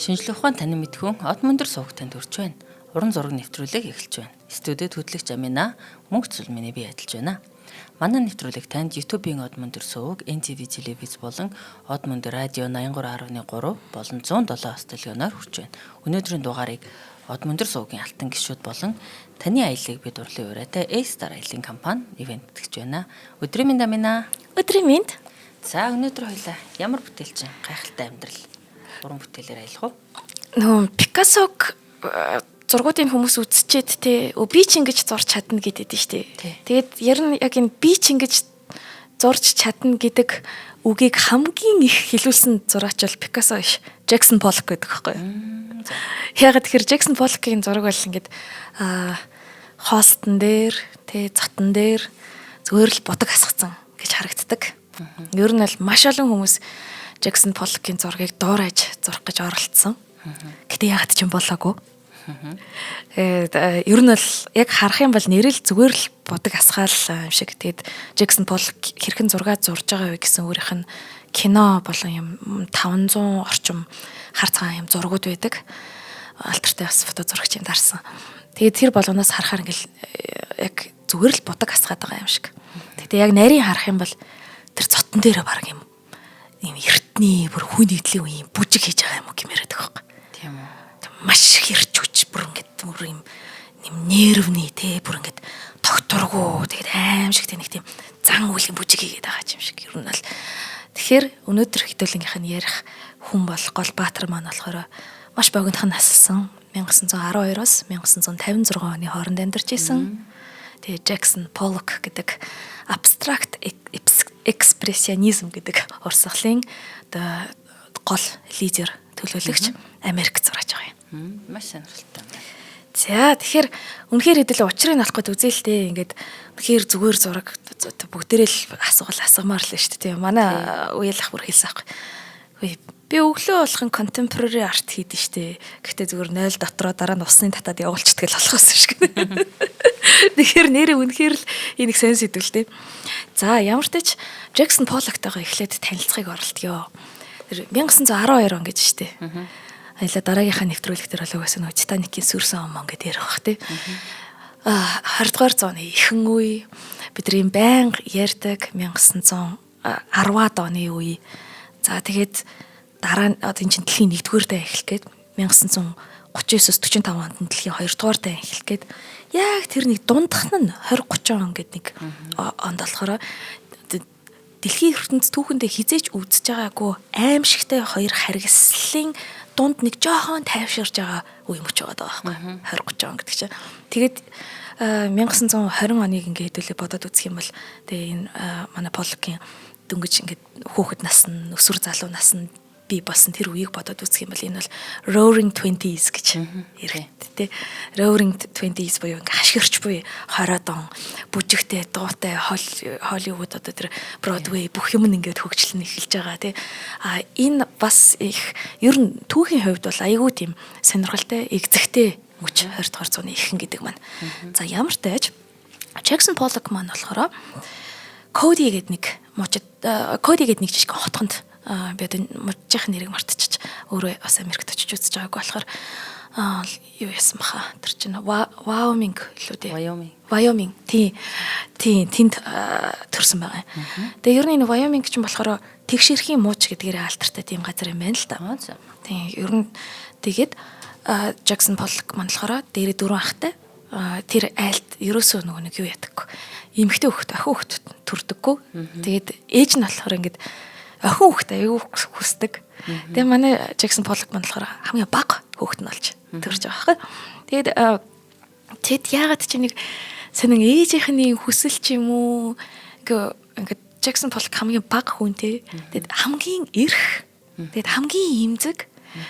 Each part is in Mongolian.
Шинжлэх ухаан танин мэдхүйн од мөндөр сувг танд хүрч байна. Уран зураг нэвтрүүлэг эхэлж байна. Студид хөтлөгч Амина мөнх зүлмэний би ажиллаж байна. Манай нэвтрүүлэг танд YouTube-ийн од мөндөр сувг, NTV телевиз болон од мөндөр радио 83.3 болон 107 стадионоор хүрч байна. Өнөөдрийн дугаарыг од мөндөр сувгийн алтан гишүүд болон таны аяллыг бид урлын ураатай A-Star аяллын компани ивент тэтгэж байна. Өдрийн мэнд, Амина. Өдрийн мэнд. За, өнөөдөр хоёлаа ямар бүтээлч гайхалтай амьдрал уран бүтээлээр аялах уу? Нөгөө Пикассог зургуудын хүмүүс үзчихэд те би ч ингэж зурч чадна гэдэг нь шүү дээ. Тэгээд ер нь яг энэ би ч ингэж зурч чадна гэдэг үгийг хамгийн их хэлүүлсэн зураач бол Пикассо биш, Джексон Поллок гэдэг байхгүй юу? Яагаад тэгэхээр Джексон Поллокийн зураг бол ингээд хоолтон дээр те зотон дээр зүгээр л будаг асгацсан гэж харагддаг. Ер нь бол маш олон хүмүүс Джексон Поллокийн зургийг дуурайж зурах гэж оролдсон. Гэтэ яагаад ч юм болоогүй. Тэгээд ер нь бол яг харах юм бол нэрэл зүгээр л будаг асгаал юм шиг. Тэгээд Джексон Поллок хэрхэн зураг зурж байгаа вэ гэсэн өөрийнх нь кино болон юм 500 орчим хар цагаан юм зургууд байдаг. Алтартай бас фото зурагч юм дарсан. Тэгээд тэр болгоноос харахаар ингээл яг зүгээр л будаг асгаад байгаа юм шиг. Гэтэ яг нарийн харах юм бол тэр зотон дээр баг юм юм эртний бүр хүн нийтлийн үеийн бүжиг хийж байгаа юм уу гэмээр байдаг байхгүй. Тийм үү. Маш их эрч хүч, бүр ингээд бүр юм нервний те бүр ингээд тогтургуу, тэгээд аим шиг те нэг тийм зан үлийн бүжиг хийгээд байгаа юм шиг. Ер нь бол тэгэхээр өнөөдөр хэдүүлгийнх нь ярих хүн бол гол баатар маань болохоор маш богинохон насалсан, 1912-оос 1956 оны хооронд амьдарч исэн. Тэгээд Джексон Поллок гэдэг абстракт экспрессионизм гэдэг урсгалын одоо гол лидер, төлөөлөгч Америк зураач байгаа юм. Маш сонирхолтой. За, тэгэхээр үнэхээр хэдэл учрыг олох гээд үзээ л дээ. Ингээд үнэхээр зүгээр зураг бүгдээрээ л асуувал асгамаар л шүү дээ. Манай үеэл ах бүр хэлсэн аахгүй. Би өглөө болгон contemporary art хийдэж штэ. Гэхдээ зүгээр 0 дотроо дараа нь усны татаад явуулчихдаг л болохоос шиг. Тэгэхээр нэрээ үнэхээр л энэ их сенс идэв л дээ. За, ямар ч тач Джексон Поллоктойгоо эхлээд танилцахыг оролдгоо. Тэр 1912 он гэж штэ. Аяла дараагийнхаа нэвтрүүлэг дээр бол угаасаа нөгөө Титаникийн сүрсэн ом гэдээ ярих бах тий. 20 дугаар зууны ихэнх үе бидний байнга ярьдаг 1910-аад оны үе. За, тэгээд дараа нь одоо энэ чинь дэлхийн 1-р дайн эхлэх гээд, 1939-оос 45 онд нь дэлхийн 2-р дайн эхлэх гээд, яг тэр нэг дундах нь 20 30 он гэдэг нэг онд болохоор дэлхийн ертөнц түүхэндээ хизээч үзэж байгаагүй аимшигтай хоёр харгислалын дунд нэг жоохон тайвширж байгаа үе мөч байгаа байхгүй 20 30 он гэдэг чинь. Тэгээд 1920 оныг ингээд хэдүүлээ бодоод үзэх юм бол тэгээ энэ манай Поллокийн дөнгөж ингээд хүүхэд насн, өсвөр залуу насн бий болсон тэр үеийг бодоод үзэх юм бол энэ бол Roaring Twenties гэж яригддаг тий. Roaring Twenties буюу ингээ хашгирч буй 20-од он, бүжигтэй, дуутай, Холливуд, одоо тэр Бродвей бүх юм ингээд хөгжил нь эхэлж байгаа тий. А энэ бас их ер нь түүхийн хувьд бол айгүй тийм сонирхолтой, эгзэгтэй мөч 20 дугаар зууны ихэнх гэдэг маань. За, ямар ч тааж Джексон Поллок маань болохоор Коди гэдэг нэг мужид, Коди гэдэг нэг жижиг хотхонд, би одоо мужийн нэрийг мартчихж, өөрөө бас Америкт очиж үзэж байгаагүй болохоор юу яасан баха, тэр чинь Wyoming лүү дээ. Wyoming. Wyoming, тий. Тий, тэнд төрсэн байгаа. Тэгээ ер нь энэ Wyoming чинь болохоор тэгш эрхийн муж гэдгээрээ алдартай тийм газар юм байна л да. Тий, ер нь тэгээд Джексон Поллок маань болохоор дээрээ дөрвөн ахтай, тэр айлд ерөөсөө нөгөө нэг юу ядаггүй. Эмэгтэй хүүхэд, охин хүүхэд төрдөггүй. Тэгээд ээж нь болохоор ингээд охин хүүхэд аягүй хүсдэг. Тэгээ манай Джексон Поллок маань болохоор хамгийн бага хүүхэд нь болж төрж байгаа байхгүй. Тэгээд тэд яагаад чи нэг сонин ээжийнх нь хүсэл ч юм уу ингээд Джексон Поллок хамгийн бага хүн те. Тэгээд хамгийн эрх. Тэгээд хамгийн эмзэг.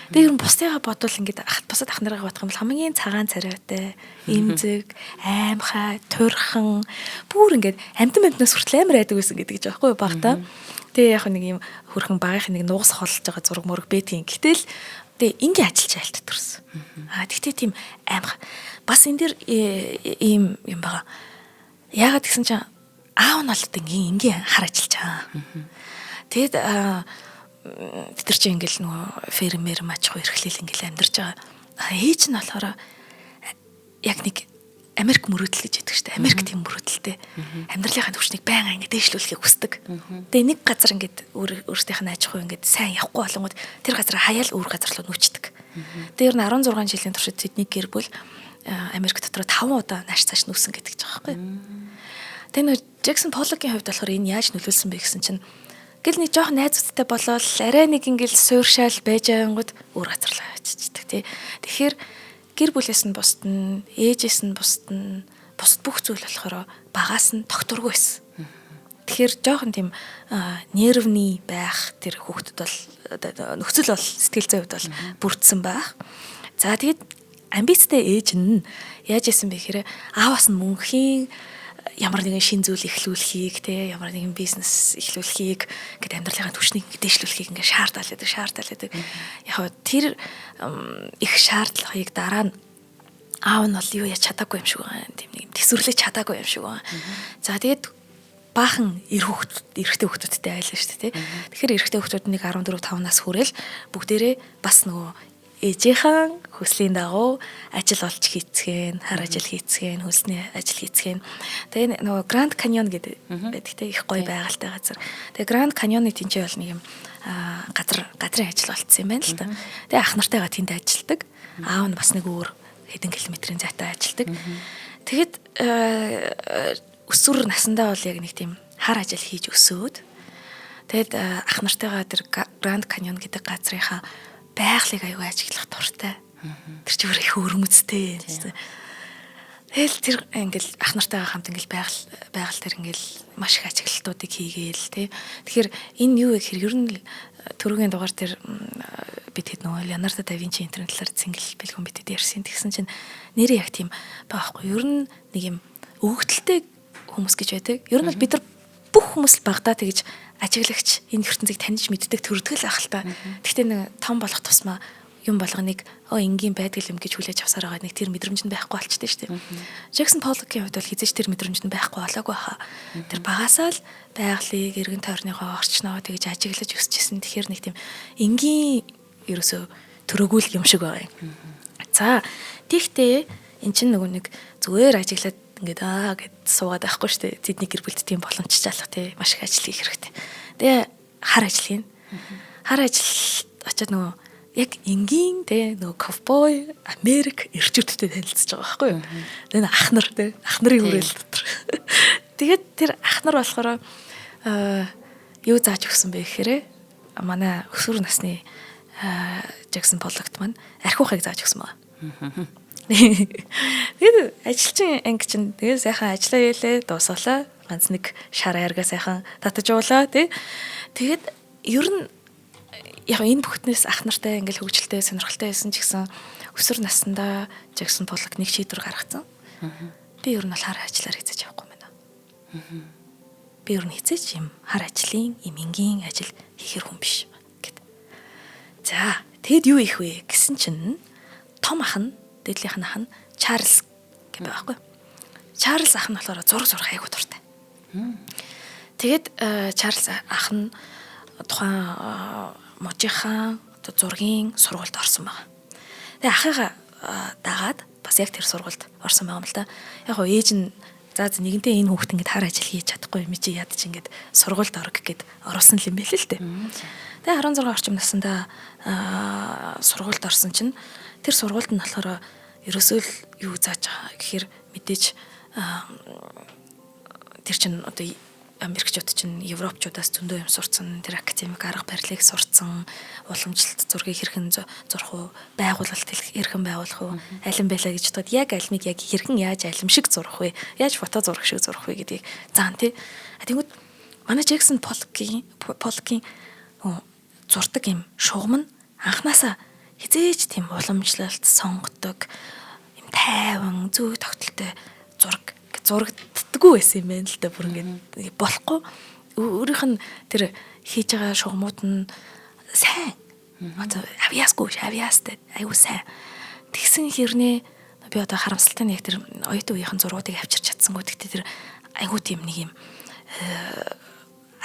Тэгээд ер нь бусдыгаа бодвол ингээд бусад ах нарыгаа бодох юм бол хамгийн цагаан царайтай, эмзэг, аймхай, турхан, бүр ингээд амьтан амьтнаас хүртэл амар айдаг байсан гэдэг ч байхгүй багтаа. Тэгээ яг нэг юм хөрхэн багийнх нэг нугас холж байгаа зураг мөрөг бэтгийн. Гэтэл тэгээ ингийн ажилч айлт төрсөн. Аа, тэгтээ тийм аймх. Бас энэ дэр ийм юм байгаа. Яагаад гэсэн чинь аав нь бол энгийн энгийн хар ажилч аа. Тэгэд Тэд нар чинь ингээл нөгөө фермер маж ахуй эрхлээл ингээл амьдарч байгаа. А ээж нь болохоор яг нэг Америк мөрөөдөл гэж яддаг шүү дээ. Америк тийм мөрөөдөлтэй. Амьдралынхаа түвшнийг байнга ингэ дээшлүүлэхийг хүсдэг. Тэгээ нэг газар ингээд өөрсдийнх нь аж ахуй ингээд сайн явахгүй болонгууд тэр газар хаяал өөр газар руу нүүчдэг. Тэгээ ер нь 16 жилийн туршид тэдний гэр бүл Америк дотор 5 удаа нааш цааш нүүсэн гэдэг ч байгаа байхгүй. Тэгээ нөө Джексон Поллокийн хувьд болохоор энэ яаж нөлөөлсөн бэ гэсэн чинь гэл нэг жоох найзуудтай болоод арай нэг ингээл сууршаал байж ангууд өөр газар руу очичдаг тий. Тэгэхээр гэр бүлээс нь бусдна, ээжээс нь бусдна, бусд бүх зүйл болохоор багаас нь тогтворгүй байсан. Тэгэхээр жоохон тийм нервний байх тэр хүүхдэд бол нөхцөл бол сэтгэл зүйн хувьд бол бүрдсэн байх. За тэгээд амбицтай ээж нь яаж исэн бэ гэхээр ааваас нь мөнхийн ямар нэгэн шин зүйл эхлүүлэхийг те ямар нэгэн бизнес эхлүүлэхийг ингээд амьдралынхаа түвшнийг дээшлүүлэхийг ингээд шаардаад байдаг шаардаад байдаг. Яг хөө тэр их шаардлагыг дараа нь аав нь бол юу яаж чадаагүй юм шиг байгаа. Тийм нэг юм төсвөрлөж чадаагүй юм шиг байгаа. За тэгээд баахан эрэгтэй хүүхдүүдтэй айлаа шүү дээ тий. Тэгэхээр эрэгтэй хүүхдүүд нэг 14 5 нас хүрээл бүгдээрээ бас нөгөө ээжийнхэн хүслийн дагуу ажил олж хийцгэн, хар ажил хийцгэн, хөлсний ажил хийцгэн. Тэгээ нөгөө Гранд Каньон гэдэг байдаг те их гоё байгальтай газар. Тэгээ Гранд Каньоны тэнцээ бол нэг юм газар газрын ажил болцсон юм байна л та. Тэгээ ах нартайгаа тэнд ажилладаг. Аав нь бас нэг өөр хэдэн километрийн зайтай ажилладаг. Тэгэд өсвөр насндаа бол яг нэг тийм хар ажил хийж өсөөд тэгэд ах нартайгаа тэр Гранд Каньон гэдэг газрынхаа байгалыг аюу ажиглах дуртай. Тэр чинь өөр их өрмөцтэй. Тэгэл тэр ингээл ах нартайгаа хамт ингээл байгаль байгаль тэр ингээл маш их ажиглалтуудыг хийгээл тий. Тэгэхээр энэ юу вэ гэхээр ер нь түрүүгийн дугаар тэр бид хэд нөгөө Леонардо да Винчи энэ талаар цэнгэл бэлгүн битэд ярьсан. Тэгсэн чинь нэрээ яг тийм байхгүй. Ер нь нэг юм өгөгдөлтэй хүмүүс гэж байдаг. Ер нь бол бид нар бүх хүмүүс л багадаа тэгж ажиглагч энэ ертөнцийг таньж мэддэг төрдөг л ах л та. Гэхдээ нэг том болох тусмаа юм болгоныг энгийн байдаг юм гэж хүлээж авсаар байгаа нэг тэр мэдрэмж нь байхгүй болчтой шүү дээ. Джексон Поллокийн хувьд бол хизээч тэр мэдрэмж нь байхгүй болоогүй хаа. Тэр багасаа л байгалыг, эргэн тойрныгоо орчноо тэгж ажиглаж өсчихсэн. Тэгэхээр нэг тийм энгийн ерөөсөө төрөөгүй л юм шиг байгаа юм. За тэгтээ эн чинь нөгөө нэг зүгээр ажиглаад ингээд аа гэд суугаад байхгүй шүү дээ. Тэдний гэр бүлд тийм боломжтой тий маш их ажил хийх хэрэгтэй. Тэгээ хар ажил хийнэ. Хар ажил очиад нөгөө яг энгийн те нөгөө ковбой Америк эрчүүдтэй танилцж байгаа байхгүй юу. Тэгээ ах нар те ах нарын хүрээл дотор. Тэгээд тэр ах нар болохоор юу зааж өгсөн бэ гэхээр манай өсвөр насны Джексон Поллокт маань архиухыг зааж өгсөн байна. Тэгээд ажилчин анги чинь тэгээ сайхан ажиллаа хийлээ дуусгалаа. Ганц нэг шар айргаа сайхан татаж уулаа тий. Тэгээд ер нь яг энэ бүхтнээс ах нартай ингээл хөгжилтэй сонирхолтой байсан ч гэсэн өсвөр наснда Джексон Поллок нэг шийдвэр гаргацсан. Би ер нь бол хар ажиллаар хэзээ ч явахгүй байна. Би ер нь хэзээ ч юм хар ажлын юм энгийн ажил хийхэр хүн биш гэд. За тэгэд юу их вэ гэсэн чинь том ах нь дээдлийнх нь ах нь Чарльз гэдэг байгаа байхгүй. Чарльз ах нь болохоор зураг зурах айгуу дуртай. Тэгээд Чарльз ах нь тухайн мужийнхаа одоо зургийн сургуульд орсон байгаа. Тэгээ ахыгаа дагаад бас яг тэр сургуульд орсон байгаа юм л да. Яг гоо ээж нь за нэгэнтээ энэ хүүхд ингээд хар ажил хийж чадахгүй юм чи яд чи ингээд сургуульд орох гээд оруулсан юм байл л дээ. Тэгээ 16 орчим наснда сургуульд орсон чинь тэр сургуульд нь болохоор ерөөсөө л юу зааж байгаа гэхээр мэдээж тэр чинь одоо Америкчууд чинь Европчуудаас зөндөө юм сурцсан, тэр академик арга барилыг сурцсан, уламжлалт зургийг хэрхэн зурх уу, байгуулалт хэрхэн байгуулах уу, алим байлаа гэж бодоход яг алимыг яг хэрхэн яаж алим шиг зурх вэ, яаж фото зураг шиг зурх вэ гэдгийг заан тий. Тэнгүүд манай Джексон Поллокийн зурдаг юм шугам нь анханасаа хизээж тийм уламжлалт сонгодог юм тайван зөв тогтолтой зураг зурагддаггүй байсан юм байна л да. Бүр ингээд болохгүй өөрийнх нь тэр хийж байгаа шугамуд нь сайн одоо авьяасгүй авьяастай аюу сайн тэгсэн хэрнээ би одоо харамсалтай нь яг тэр оюутан үеийнхэн зургуудыг авчирч чадсангүй. Тэгтээ тэр аюу тийм нэг юм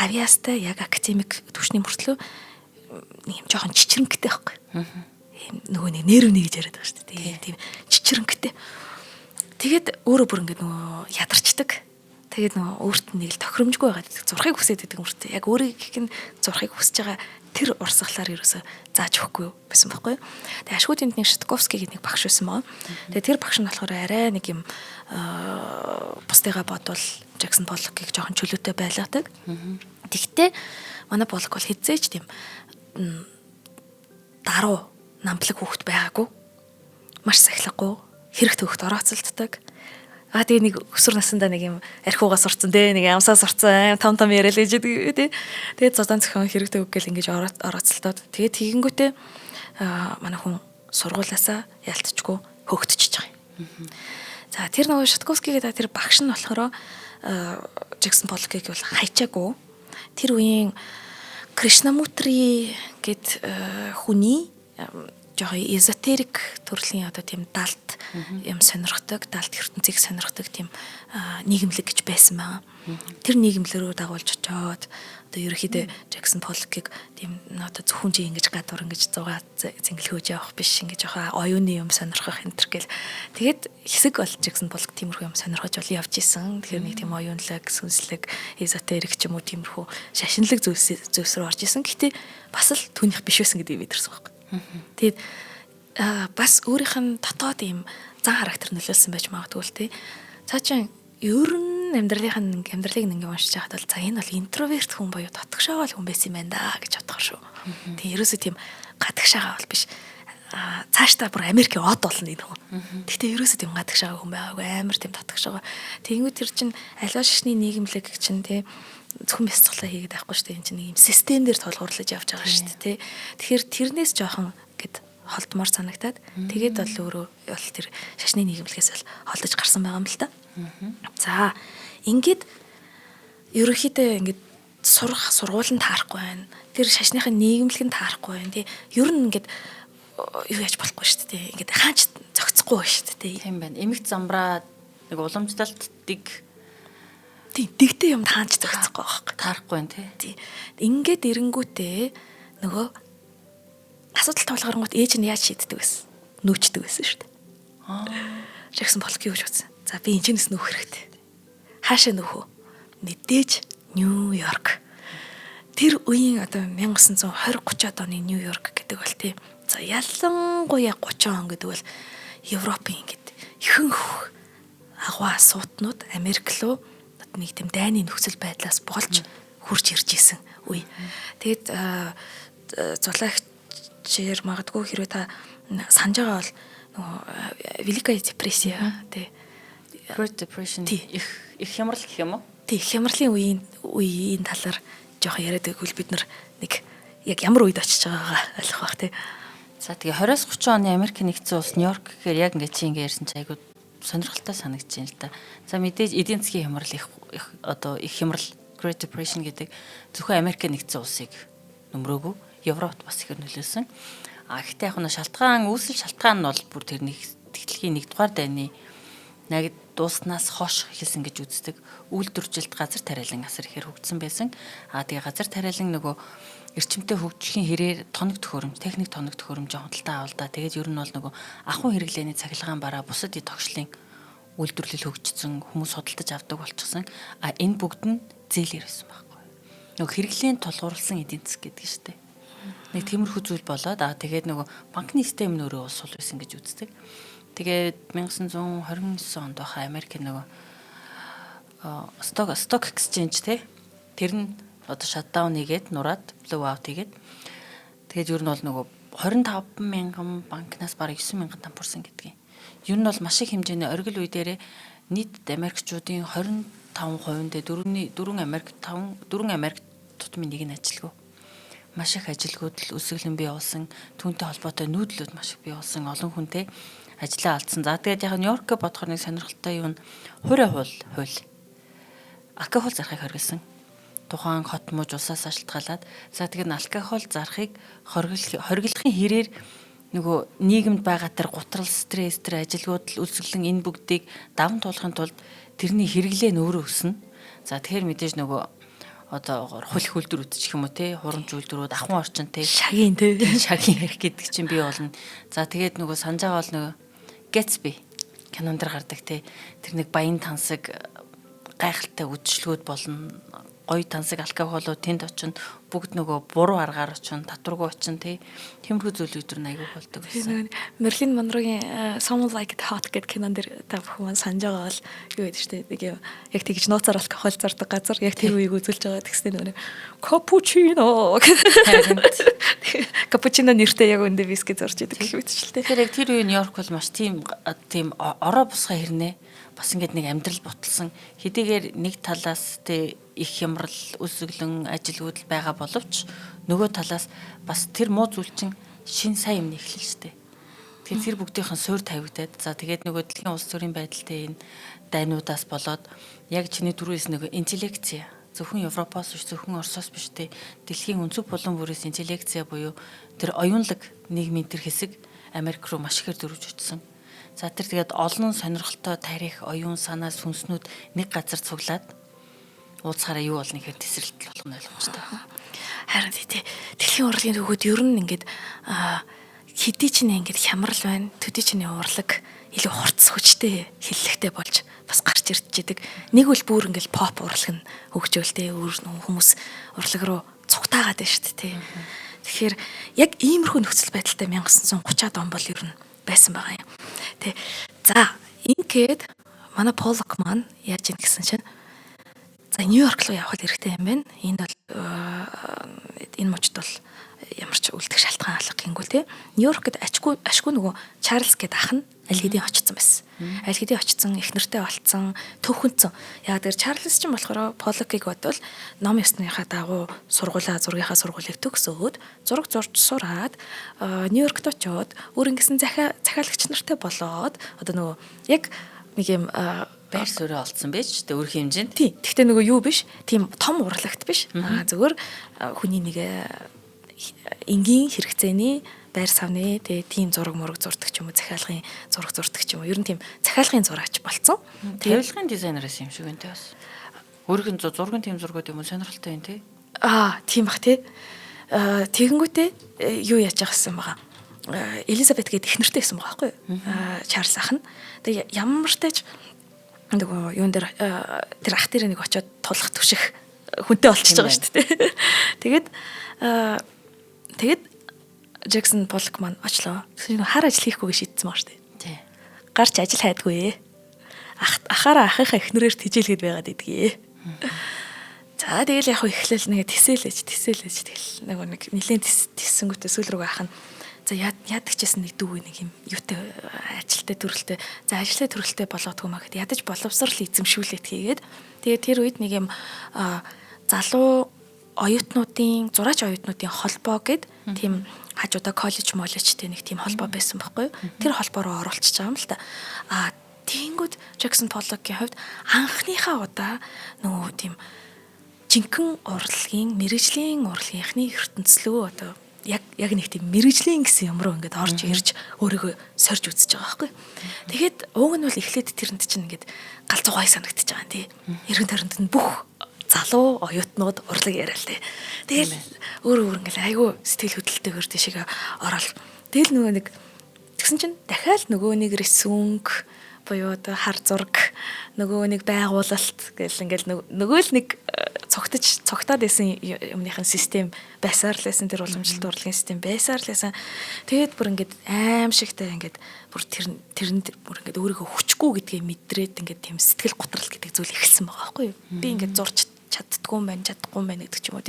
авьяастай яг академик түвшний мөртлөө нэг юм жоохон чичрэнктэй байхгүй. Ийм нөгөө нэг нервний гэж яриад байгаа шүү дээ. Тийм чичрэнктэй. Тэгээд өөрөө бүр ингээд нөгөө ядарчдаг. Тэгээд нөгөө өөрт нь нэг л тохиромжгүй байгаад зурхыг хүсээд байдаг мөртөө. Яг өөрийг нь зурхыг хүсэж байгаа тэр урсгалаар ерөөсө зааж өгөхгүй байсан байхгүй юу. Тэгээд ашгүй тэнд нэг Шатковский гэдэг нэг багш байсан байгаа. Тэгээд тэр багш нь болохоор арай нэг юм бусдыгаа бодвол Джексон Поллокийг жоохон чөлөөтэй байлгадаг. Тэгтээ манай Поллок бол хизээч тийм даруу намплаг хүүхэд байгаагүй. Маш сахилгагүй, хэрэг төвхт орооцолддог. Аа тэгээ нэг өсвөр насндаа нэг юм архиугаа сурцсан те, нэг амсаа сурцсан, том том яриа л гэж те. Тэгээд зодон зохион хэрэг төвг гэл ингэж орооцолдоод тэгээд тэгэнгүүтээ манай хүн сургуулаасаа ялтчгүй хөөгдчихөж байгаа юм. За тэр нөгөө Шатковский гэдэг тэр багш нь болохоор Джексон Поллокийг бол хайчаагүй. Тэр үеийн Кришнамутри гэд хүний жоохон эзотерик төрлийн одоо тийм далд юм сонирхдаг, далд ертөнцийг сонирхдаг тийм нийгэмлэг гэж байсан байгаа. Тэр нийгэмлэг рүү дагуулж очоод одоо ерөөхдөө Джексон Поллокийг тийм одоо зөвхөн чи ингэж гадуур ингэж зугаа зингэлхөөж явах биш, ингэж жоохон оюуны юм сонирхох энэ төр гэл. Тэгээд хэсэг бол Джексон Поллок тиймэрхүү юм сонирхож бол явж исэн. Тэгэхээр нэг тийм оюунлаг, сүнслэг, эзотерик ч юм уу тиймэрхүү шашинлаг зүйлс рүү орж исэн. Гэтэ бас л түүнийх биш байсан гэдгийг мэдэрсэн байхгүй. Тэгээд бас өөрийнх нь дотоод ийм зан характер нөлөөлсөн байж магадгүй л тий. Цаа чин ер нь амьдралынх нь амьдралыг ингээ уншиж байхад бол за энэ бол интроверт хүн буюу дотгошоогоо л хүн байсан юм байна да гэж бодохоор шүү. Тэгээ ерөөсөө тийм гадагшаагаа бол биш. Цаашдаа бүр Америкийн од болно энэ хүн. Гэхдээ ерөөсөө тийм гадагшаагаа хүн байгаагүй, амар тийм дотгошоогоо. Тэгэнгүүт тэр чин аливаа шашны нийгэмлэг чинь тий зөвхөн бясалгалаа хийгээд байхгүй шүү дээ. Энэ чинь нэг юм систем дээр тулгуурлаж явж байгаа шүү дээ тий. Тэгэхээр тэрнээс жоохон гэд холдмоор санагтаад тэгээд бол өөрөө бол тэр шашны нийгэмлэгээс бол холдож гарсан байгаа юм л та. За ингээд ерөнхийдөө ингээд сурах сургууль нь таарахгүй байна. Тэр шашныхын нийгэмлэг нь таарахгүй байна тий. Ер нь ингээд юу яаж болохгүй шүү дээ. Ингээд хаач зохицохгүй шүү дээ. Тийм байна. Эмэгт замбраа нэг уламжлалт дэг тий дэгтэй юм хаач зохицохгүй байхгүй. Таарахгүй байна тий. Тий. Ингээд эрэнгүүтээ нөгөө асуудал тулгарнгуут ээж нь яаж шийддэг байсан? Нүүчдэг байсан шүү дээ. Аа. Джексон Поллок юу гэж бодсон? За би энэчнээс нүүх хэрэгтэй. Хаашаа нүүх вэ? Мэдээж Нью-Йорк. Тэр үеийн одоо 1920 30-аад оны Нью-Йорк гэдэг бол тий. За ялангуяа 30 он гэдэг бол Европын ингээд ихэнх агуу суутнууд Америк руу нэг тийм дайны нөхцөл байдлаас болж хурж ирж исэн үе. Тэгээд зулаагчээр магадгүй хэрвээ та санаж байгаа бол нөгөө Великая депрессия тий. Great Depression их хямрал гэх юм уу? Тий, хямралын үеийн талаар жоохон яриад байвал бид нар нэг яг ямар үед очиж байгаагаа ойлгох бах тий. За тэгээ 20-30 оны Америк нэгдсэн улс Нью-Йорк гэхээр яг ингээд чи ингээд ярьсан чи айгуу сонирхолтой санагдаж байна л да. За мэдээж эдийн засгийн хямрал их одоо их хямрал Great Depression гэдэг зөвхөн Америк нэгдсэн улсыг нөмрөөгүй Европт бас ихээр нөлөөлсөн. А гэхдээ яг нь шалтгаан үүсэл шалтгаан нь бол бүр тэр нэг дэлхийн 1-р дайны нагд дууснаас хойш эхэлсэн гэж үздэг. Үйлдвэржилт газар тариалан асар ихээр хөгжсөн байсан. А тэгээ газар тариалан нөгөө эрчимтэй хөгжихийн хэрээр тоног төхөөрөмж, техник тоног төхөөрөмжийн худалдаа авалдаа. Тэгээд ер нь бол нөгөө ахуй хэрэглээний цахилгаан бараа бусад эд тогшлын үйлдвэрлэл хөгжсөн, хүмүүс худалдаж авдаг болчихсон. А энэ бүгд нь зээлээр байсан байхгүй. Нөгөө хэрэглээнд тулгуурласан эдийн засаг гэдэг нь шүү дээ. Нэг тиймэрхүү зүйл болоод тэгээд нөгөө банкны систем нь өөрөө сул байсан гэж үздэг. Тэгээд 1929 онд баха Америк нөгөө stock exchange те тэр нь одоо shutdown хийгээд нураад blow out хийгээд тэгээд ер нь бол нөгөө 25 мянган банкнаас бараг 9 мянган тампурсан гэдгийг. Ер нь бол маш их хэмжээний оргил үе дээрээ нийт Америкчуудын 25% дээр 4 Америк 5 4 Америк тутмын нэг нь ажилгүй. Маш их ажилгүйдэл өсөглөн бий болсон, түүнтэй холбоотой нүүдлүүд маш их бий болсон, олон хүнтэй ажлаа алдсан. За тэгээд яг Нью-Йоркөө бодохоор нэг сонирхолтой юм хуурай хууль алкогол зарахыг хориглосон. Тухайн хот мууж улсаас шалтгаалаад за тэгээд алкогол зарахыг хориглохын хэрээр нөгөө нийгэмд байгаа тэр гутрал, стресс, тэр ажилгүйдэл, үлсгэлэн энэ бүгдийг даван туулахын тулд тэрний хэрэглээ нь өөрөө өснө. За тэгэхээр мэдээж нөгөө Одоо хуль хөлдрүүд ч гэх юм уу те, хурамч үйлдвэрүүд, ахуйн орчин те, Шагийн те. Шагийн ярих гэдэг чинь бий болно. За, тэгээд нөгөө санаж байгаа бол нөгөө Gatsby кинон дээр гардаг те. Тэр нэг баян тансаг, гайхалтай үдшилгүүд болно, гоё тансаг алкоголууд тэнд очин, бүгд нөгөө буруу аргаар очин, татваргүй очин тий. Тиймэрхүү зүйлүүд төр айгүй болдог байсан. Мерлин Монрогийн Some Like It Hot гэдэг кинон дэр та бүхэн маань санаж байгаа бол юу гэдэг штэ, нэг юм яг тэгж нууцаар алкогол зардаг газар яг тэр үеийг үзүүлж байгаа. Тэгснэ нөгөө капучино капучино нэртэй яг өндөө виски зорж идэг гэх мэтчлээ. Тэгэхээр яг тэр үеийн Нью-Йорк бол маш тийм тийм ороо бусгаа хэрнээ бас ингээд нэг амьдрал боталсан, хэдийгээр нэг талаас тэ их хямрал, өсөглөн ажилгүйдэл байгаа боловч нөгөө талаас бас тэр муу зүйл чинь шин сайн юм эхлэл штэ. Тэгэхээр тэр бүгдийнхэн суур тавигдаад, за, тэгээд нөгөө дэлхийн улс төрийн байдалтай энэ дайнуудаас болоод яг чиний түрүүс нөгөө интеллекция зөвхөн Европоос биш, зөвхөн Оросоос биш те, дэлхийн өнцөг булан бүрээс интеллекция буюу тэр оюунлаг нийгмийн тэр хэсэг Америк руу маш ихээр дөрвж очсон. За, тэр тэгээд олон сонирхолтой тарих, оюун санаа, сүнснүүд нэг газар цуглаад уулзахаараа юу болно гэхээр тесрэлт болох нь ойлгомжтой. Харин тий, дэлхийн урлагийн төвхөд ер нь ингээд хэдий ч нэ ингээд хямрал байна. Төдий ч нэ урлаг илүү хурц хүчтэй хиллэгтэй болж бас гарч ирж идэг. Нэг бол бүр ингээд pop урлаг нь хөгжөөлтэй, өөр хүмүүс урлаг руу цугтаагаад байна шүү дээ. Тэгэхээр яг иймэрхүү нөхцөл байдалтай 1930-ад он бол ер нь байсан байгаа юм. Тэ. За, ингээд манай Поллок маань яаж ийн гэсэн чинь, за, Нью-Йорк руу явах хэрэгтэй юм байна. Энд бол энэ мужид бол ямар ч үлдэх шалтгаан алга гингүүл те. Нью-Йоркд ачгүй ашгүй нөгөө Чарльз гэдэг ах нь аль хэдийн очсон байсан. Аль хэдийн очсон, их нэртэй болцсон, төвхөнцөн. Яг тэр Чарльз ч юм болохоор Поллокийг бодвол ном ёсныхаа дагуу сургуулаа, зургийнхаа сургуулийг төгсөөд, зураг зурж сураад, Нью-Йоркт очиод өөр ингэсэн захиалагч нартай болоод одоо нөгөө яг нэг юм байр суурь олдсон байж тэ өөр хэмжээнд. Тийм. Гэхдээ нөгөө юу биш? Тийм том урлагт биш. Аа, зүгээр хүний нэг энгийн хэрэгцээний байр савны тэгээ тийм зураг мураг зурдаг ч юм уу, захиалгын зураг зурдаг ч юм уу. Ер нь тийм захиалгын зураач болцсон. Тавилгын дизайнераас юм шиг байна те бас. Өөрийнх нь зургийн тийм зургууд юм уу, сонирхолтой юм те. Аа, тийм бах те. Аа, тэгэнгүүтээ юу яаж байгаа гэсэн байгаа. Элизабет гэдэг их нэртэй байсан байгаа байхгүй юу? Аа, Чарльз ах нь. Тэгээ ямар ч тач нөгөө юун дээр тэр ах дээр нэг очиод тулах түших хүнтэй болчихж байгаа шүү дээ. Тэгээд тэгээд Джексон Поллок маань очлоо. Тэгсэн чинь хар ажил хийхгүйг шийдсэн байгаа шүү дээ. Тий. Гарч ажил хайдгүй. Ах ахаараа ахынхаа эхнэрээр тижээлгээд байгаад идэгье. За, тэгэл яг эхлээл нэг тэсээлэж тэсээлэж, тэгэл нэг нэг нилээн тэссэнгүүтээ сүүл рүүгээ ах нь за яадаг ч гэсэн нэг дүү нэг юм юутай ажилтай төрөлтэй, за, ажилтай төрөлтэй болгодгүй маа гэхэд ядаж боловсрал эзэмшүүлээд хийгээд, тэгээд тэр үед нэг юм залуу оюутнуудын, зураач оюутнуудын холбоо гэд тийм хажуудаа коллеж моллежтэй нэг тийм холбоо байсан байхгүй юу? Тэр холбоо руу оруулчихж байгаа юм л та. А тийнгүүд Джексон Поллокийн хувьд анхныхаа удаа нөгөө тийм жинхэнэ урлагийн, мэрэгжлийн урлагийнхны ертөнцлөө одоо яг яг нэг тийм мэрэгжлийн гэсэн юм руу ингээд орж ирж өөрийгөө сорж үзэж байгаа байхгүй. Тэгэхэд ууг нь бол эхлээд тэрэнд чинь ингээд галзуу гой санагдчихж байгаа юм тий. Эргэн тойронд нь бүх залуу оюутнууд урлаг яриа л тий. Тэгэл өөр өөр ингээл айгүй сэтгэл хөдлөлтөөр тийшээ ороод тэгэл нөгөө нэг тэгсэн чинь дахиад нөгөө нэг рисүнг буюу одоо хар зураг, нөгөө нэг байгуулалт гэл ингээл нөгөө л нэг цогтож цогтоод байсан юмныхын систем байсаар л байсан, тэр уламжлалт урлагийн систем байсаар л байсан. Тэгээд бүр ингээд аимшигтай ингээд бүр тэр тэрэнд бүр ингээд өөрийгөө хүчгүй гэдгээ мэдрээд ингээд тийм сэтгэл готрол гэдэг зүйл эхэлсэн байгаа байхгүй юу? Би ингээд зурч чаддгүй юм байна, чадахгүй юм байна гэдэг ч юм уу,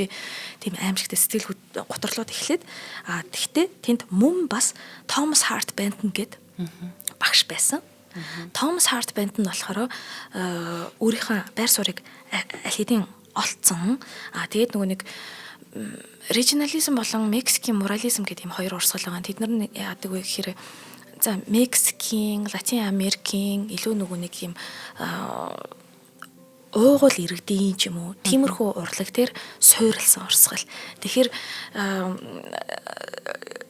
тийм аимшигтай сэтгэл готролууд эхлээд, а тэгтээ тэнд мөн бас Томас Харт Бентон гэд багш байсан. Томас Харт Бентон болохоор өөрийнхөө байр суурийг аль хэдийн олцсон. А тэгээд нөгөө нэг регионализм болон Мексикийн мурализм гэдэг ийм хоёр урсгал байгаа. Тэд нар нь яадаг вэ гэхээр, за, Мексикийн, Латин Америкийн илүү нөгөө нэг юм уугуул иргэдийн ч юм уу, тиймэрхүү урлаг дээр суурилсан урсгал. Тэгэхээр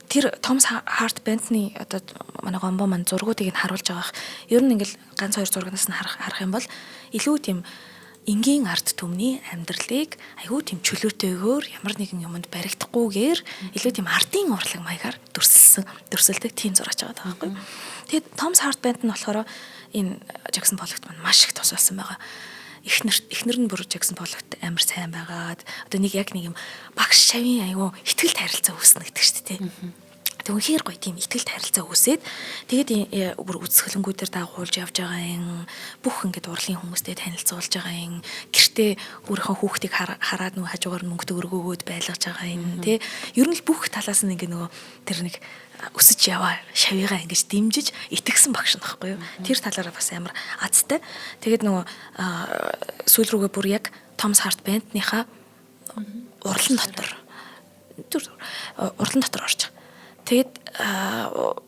тэр Томас Харт Бентны одоо манай гомбо маань зургуудыг нь харуулж байгаах. Ер нь ингээл ганц хоёр зурагнаас нь харах юм бол илүү тийм энгийн ард түмний амьдралыг айгүй тийм чөлөөтэйгээр ямар нэгэн юмд баригдахгүйгээр илүү тийм ардын урлаг маягаар дүрсэлсэн, дүрсэлдэг тийм зураач байгаа байхгүй. Тэгээд Томас Харт Бент нь болохоор энэ Жаксон Поллокт маань маш их тус болсон байгаа. Эхнэр нь бүр Жаксон Поллокт амар сайн байгаад одоо нэг яг нэг юм багш шавийн айгүй итгэлт харилцаа үүснэ гэдэг шүү дээ. Тэг үнэхээр гоё тийм итгэлт харилцаа үүсээд тэгээд бүр үзэсгэлэнгүүдээр дагуулж явж байгаа юм, бүх ингээд урлагийн хүмүүстэй танилцуулж байгаа юм, гэртээ өөрийнхөө хүүхдийг хараад нөгөө хажуугаар мөнгө төгрөгөөгөөд байлгаж байгаа юм, тий. Ер нь л бүх талаас нь ингээд нөгөө тэр нэг өсөж яваа шавыгаа ингэж дэмжиж итгэсэн багш нөхгүй юу. Тэр талаараа бас амар азтай. Тэгээд нөгөө сүүл рүүгээ бүр яг Томас Харт Бентнийхаа урлан дотор урлан дотор орж байгаа. Тэгээд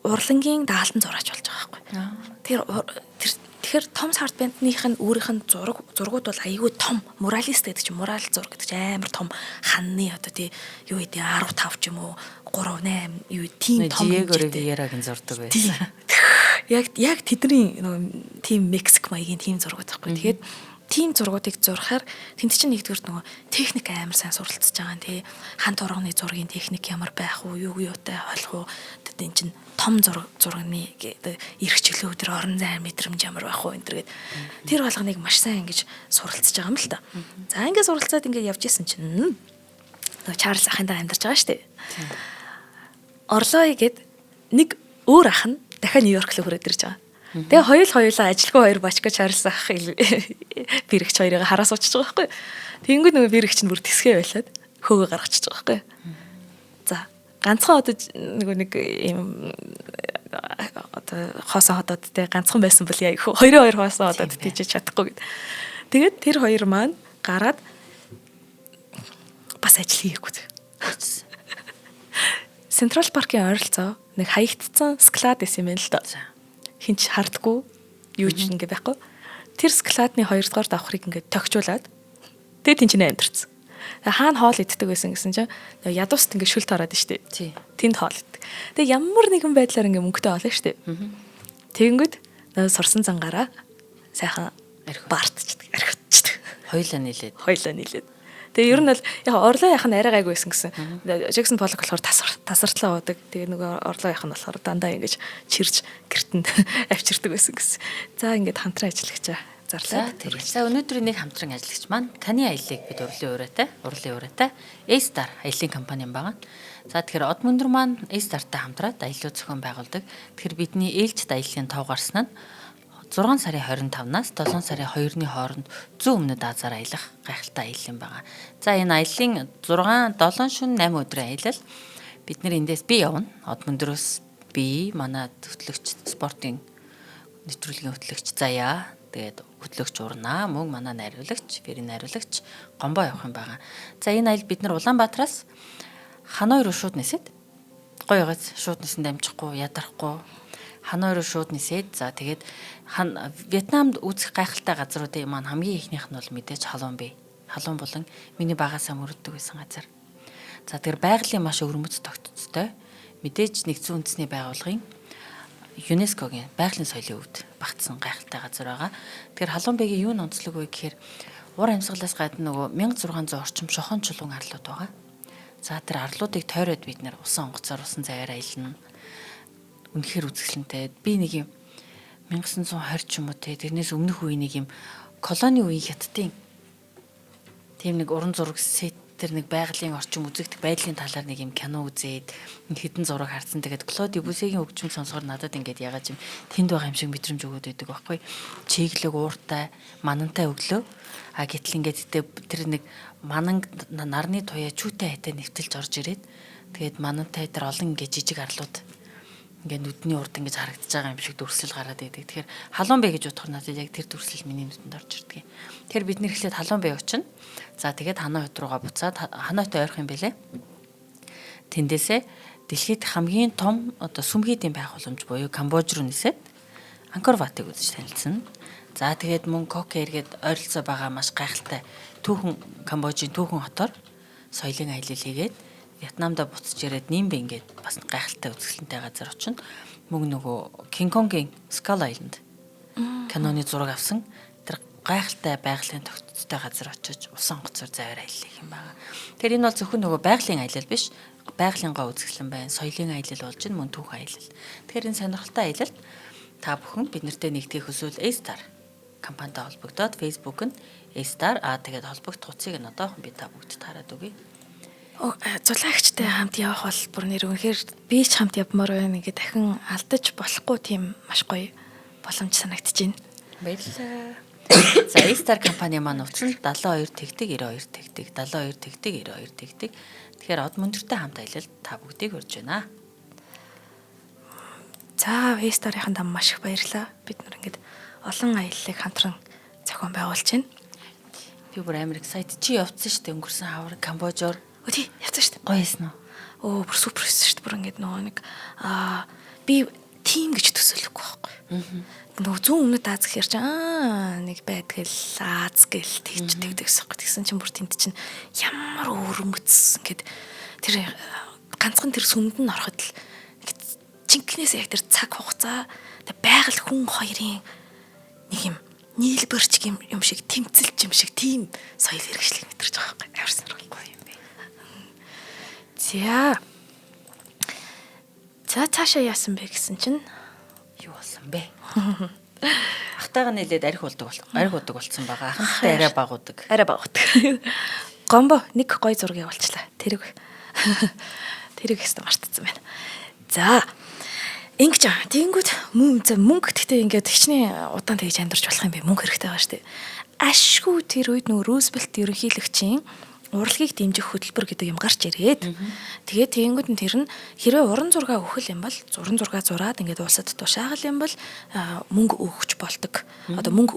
урлангийн даалтан зураач болж байгаа байхгүй. Тэгэхээр Томас Харт Бентнийх нь өөрийнх нь зургууд бол айгүй том муралист гэдэг чинь мурал зураг гэдэг чинь амар том ханны одоо тий юу гэдэг 15 ч юм уу 3 8 юу тийм том Диего Ривьерагийн зурдаг байсан. Яг тэдний нөгөө тийм Мексик маягийн тийм зургууд байхгүй. Тэгээд тийм зургуудыг зурхаар тэнд чинь нэгдүгээр нөгөө техник амар сайн суралцж байгаа юм тий. Хан турганы зургийн техник ямар байх уу, юу юутай болох уу. Тэгээд эн чинь том зурганы эрх чөлөө өдр орон зай мэдрэмж ямар байх уу энэ төр гээд тэр болгоныг маш сайн ингэж суралцж байгаа юм л та. За ингээд суралцаад ингээд явж исэн чинь нөгөө Чарльз ахын даа амьдарч байгаа шүү дээ. Орлой гээд нэг өөр ах нь дахиад Нью-Йорк руу хүрээд ирж байгаа. Тэгээ хоёулаа ажилгүй хоёр бачка Чарльз ах бэрэгч хоёрыг хараа суучж байгаа байхгүй. Тэнгүүд нөгөө бэрэгч нь бүр тэсгээ байлаад хөөгөө гаргачихж байгаа байхгүй. За ганцхан одоо нөгөө нэг юм одоо хоосон хотод те ганцхан байсан бол яа хоёрын хоёр хоосон хотод тийжэж чадахгүй гэд. Тэгээд тэр хоёр маань гараад бас ажил хийгээгүй. Централ паркийн ойролцоо нэг хаягдсан склад байсан юм байна л да. Хинч хардггүй юу ч ингээ байхгүй. Тэр складны 2 дугаар давхрыг ингээ тохижуулаад тэгээ тэн чинь амьдэрсэн. Тэгээ хаана хоол иддэг байсан гэсэн чинь ядууст ингээ шүлт ороод штэ. Тэнд хоол иддэг. Тэгээ ямар нэгэн байдлаар ингээ мөнгөтэй олно штэ. Тэгэнгүүт сурсан зангаараа сайхан бартчдаг, архивчдаг. Хоёлаа нийлээд. Тэгээ ер нь бол яг орлоо яах нь арай гайгүй байсан гэсэн. Жаксон Поллок болохоор тасартлаа уудаг. Тэгээ нөгөө орлоо яах нь болохоор дандаа ингэж чирж гэртэнд авчирдаг байсан гэсэн. За ингээд хамтран ажиллагчаа зарлаа. За өнөөдрийн нэг хамтран ажиллагч маань таны аяллыг бид урлын ураатай A-Star аяллын компани юм байна. За тэгэхээр Од мөндөр маань A-Star-тай хамтраад аяллаа зохион байгуулдаг. Тэгэхээр бидний ээлжид аяллын тоо гарсан нь 6 сарын 25-наас 7 сарын 2-ны хооронд зүүн өмнөд Азаар аялах гайхалтай аялал юм байна. За энэ аяллын 6 7 шөнө 8 өдрийн аялал бид нэр эндээс би явна. Од мөндрөөс би манай хөтлөгч спортын нэвтрүүлгийн хөтлөгч Заяа, тэгээд хөтлөгч Урнаа, мөн манай найруулагч, Ферийн найруулагч Гомбо явах юм байна. За энэ аялал бид нар Улаанбаатараас Ханой руу шууд нисээд гоё гоц шууд нисэн дамжихгүй, ядарахгүй Ханой руу шууд нисээд за тэгээд Вьетнамд үзэх гайхалтай газруудын маань хамгийн ихнийх нь бол мэдээж Халуун бий. Халуун булан миний багасаа мөрөддөг байсан газар. За тэр байгалийн маш өвөрмөц тогтцтой. Мэдээж нэгдсэн үндэсний байгууллагын ЮНЕСКО-гийн байгалийн соёлын өвд багтсан гайхалтай газар байгаа. Тэгэхээр Халуун биегийн юу нь онцлог вэ гэхээр уур амьсгалаас гадна нөгөө 1600 орчим шохон чулуун арлууд байгаа. За тэр арлуудыг тойроод бид нэр усан онгоцоор усан заяар аялна. Үнэхээр үзэсгэлэнтэй. Би нэг юм 1920 ч юм уу те тэрнээс өмнөх үеийн нэг юм колони үеийн хятадын тийм нэг уран зураг сет тэр нэг байгалийн орчин үзэгдэх байдлын талаар нэг юм кино үзээд хэдэн зураг харсан. Тэгээд Клод Дебюсигийн хөгжим сонсохоор надад ингээд ягаад юм тэнд байгаа юм шиг мэдрэмж өгөөд байдаг байхгүй. Чиглэг ууртай, манантай өглөө. А гэтэл ингээд тэр нэг мананг нарны туяа чүүтэй хайтай нэвтэлж орж ирээд тэгээд манантай тэр олон ингээд жижиг арлууд ингээд нүдний урд ингэж харагдаж байгаа юм шиг дүрслэл гараад идэг. Тэгэхээр Халуун бай гэж бодохоор надад яг тэр дүрслэл миний нүдэнд орж ирдэг. Тэгэхээр бид нэр эхлээд Халуун бай очино. За тэгээд Ханой хот руугаа буцаад Ханойтой ойрох юм бэлээ. Тэндээсээ дэлхийд хамгийн том одоо сүмхийдийн байгууламж буюу Камбож руу нисээд Ангкор Ватыг үзэж танилцсан. За тэгээд мөн Кокер гээд ойролцоо байгаа маш гайхалтай түүхэн Камбожийн түүхэн хотоор соёлын аялал хийгээд Вьетнамда буцаж ирээд Нимбэ ингээд бас гайхалтай үзэсгэлэнтэй газар очино. Мөн нөгөө Кинг Конгийн Skull Island киноны зураг авсан тэр Гайхалтай байгалийн тогтцтой газар очиж усан онгоцоор заваар аялах юм байна. Тэгэхээр энэ бол зөвхөн нөгөө байгалийн аялал биш, байгалийн гоо үзэсгэлэн байна, соёлын аялал болж байна, мөн түүхэн аялал. Тэгэхээр энэ сонирхолтой аялалд та бүхэн бид нартэй нэгдэхийг хүсвэл A-Star компанитай холбогдоод Facebook нь A-Star тэгээд холбогдох утсыг нь одоохон би та бүгдэд хараад өгье. Зулаагчтай хамт явах бол бүр нэр үнэхээр би ч хамт явмаар байна. Ингээд дахин алдаж болохгүй тийм маш гоё боломж санагдаж байна. Баярлалаа. За, A-Star компани маань утас нь 72 тэгдэг 92 тэгдэг 72 тэгдэг 92 тэгдэг. Тэгэхээр од мөндөртэй хамт аялалд та бүгдийг урьж байна. За, A-Star-ийн дам маш их баярлалаа. Бид нар ингээд олон аяллыг хамтран зохион байгуулж байна. Би бүр амар excited. Чи явцсан шүү дээ өнгөрсөн хавар Камбожоор. Өө тий, явцсан шүү дээ. Гоё байсан уу? Өө, бүр супер байсан шүү дээ. Бүр ингээд нөгөө нэг би тийм гэж төсөөлөхгүй байхгүй. Нөгөө зүүн өмнөд Аз гэхэр чинь нэг байдгал Аз гэл тэгж тэгдэг гэсэн юм. Тэгсэн чинь бүр тэнд чинь ямар өвөрмөц ингээд тэр ганцхан тэр сүмд нь ороход л ингээд жинкнээс яг тэр цаг хугацаа тэг байгаль хүн хоёрын нэг юм нийлбэрч юм шиг тэмцэлч юм шиг тийм соёл иргэншлийг мэдэрч байгаа байхгүй, амар сонирхолтой юм бэ. За. За, цаашаа яасан бэ гэсэн чинь юу болсон бэ? Ахтайгаа нийлээд арх уулдаг бол арх удаг болсон байгаа. Ахантай арай баг удаг. Арай баг удаг. Гомбо нэг гоё зураг явуулчлаа. Тэрэг тэрэг ихтэй мартцсан байна. За. Ингэж аа. Тэнгүүд мөнгө гэхдээ ингээд хичнээн удаан тэгж амьдарч болох юм бэ? Мөнгө хэрэгтэй байгаа шүү дээ. Ашгүй тэр үед нөгөө Рузвельт ерөнхийлөгчийн урлагийг дэмжих хөтөлбөр гэдэг юм гарч ирээд, тэгээд тэгэнгүүт нь тэр нь хэрвээ уран зураг өгөх юм бол уран зураг зураад ингээд улсад тушааgal юм бол мөнгө өгч болдог. Одоо мөнгө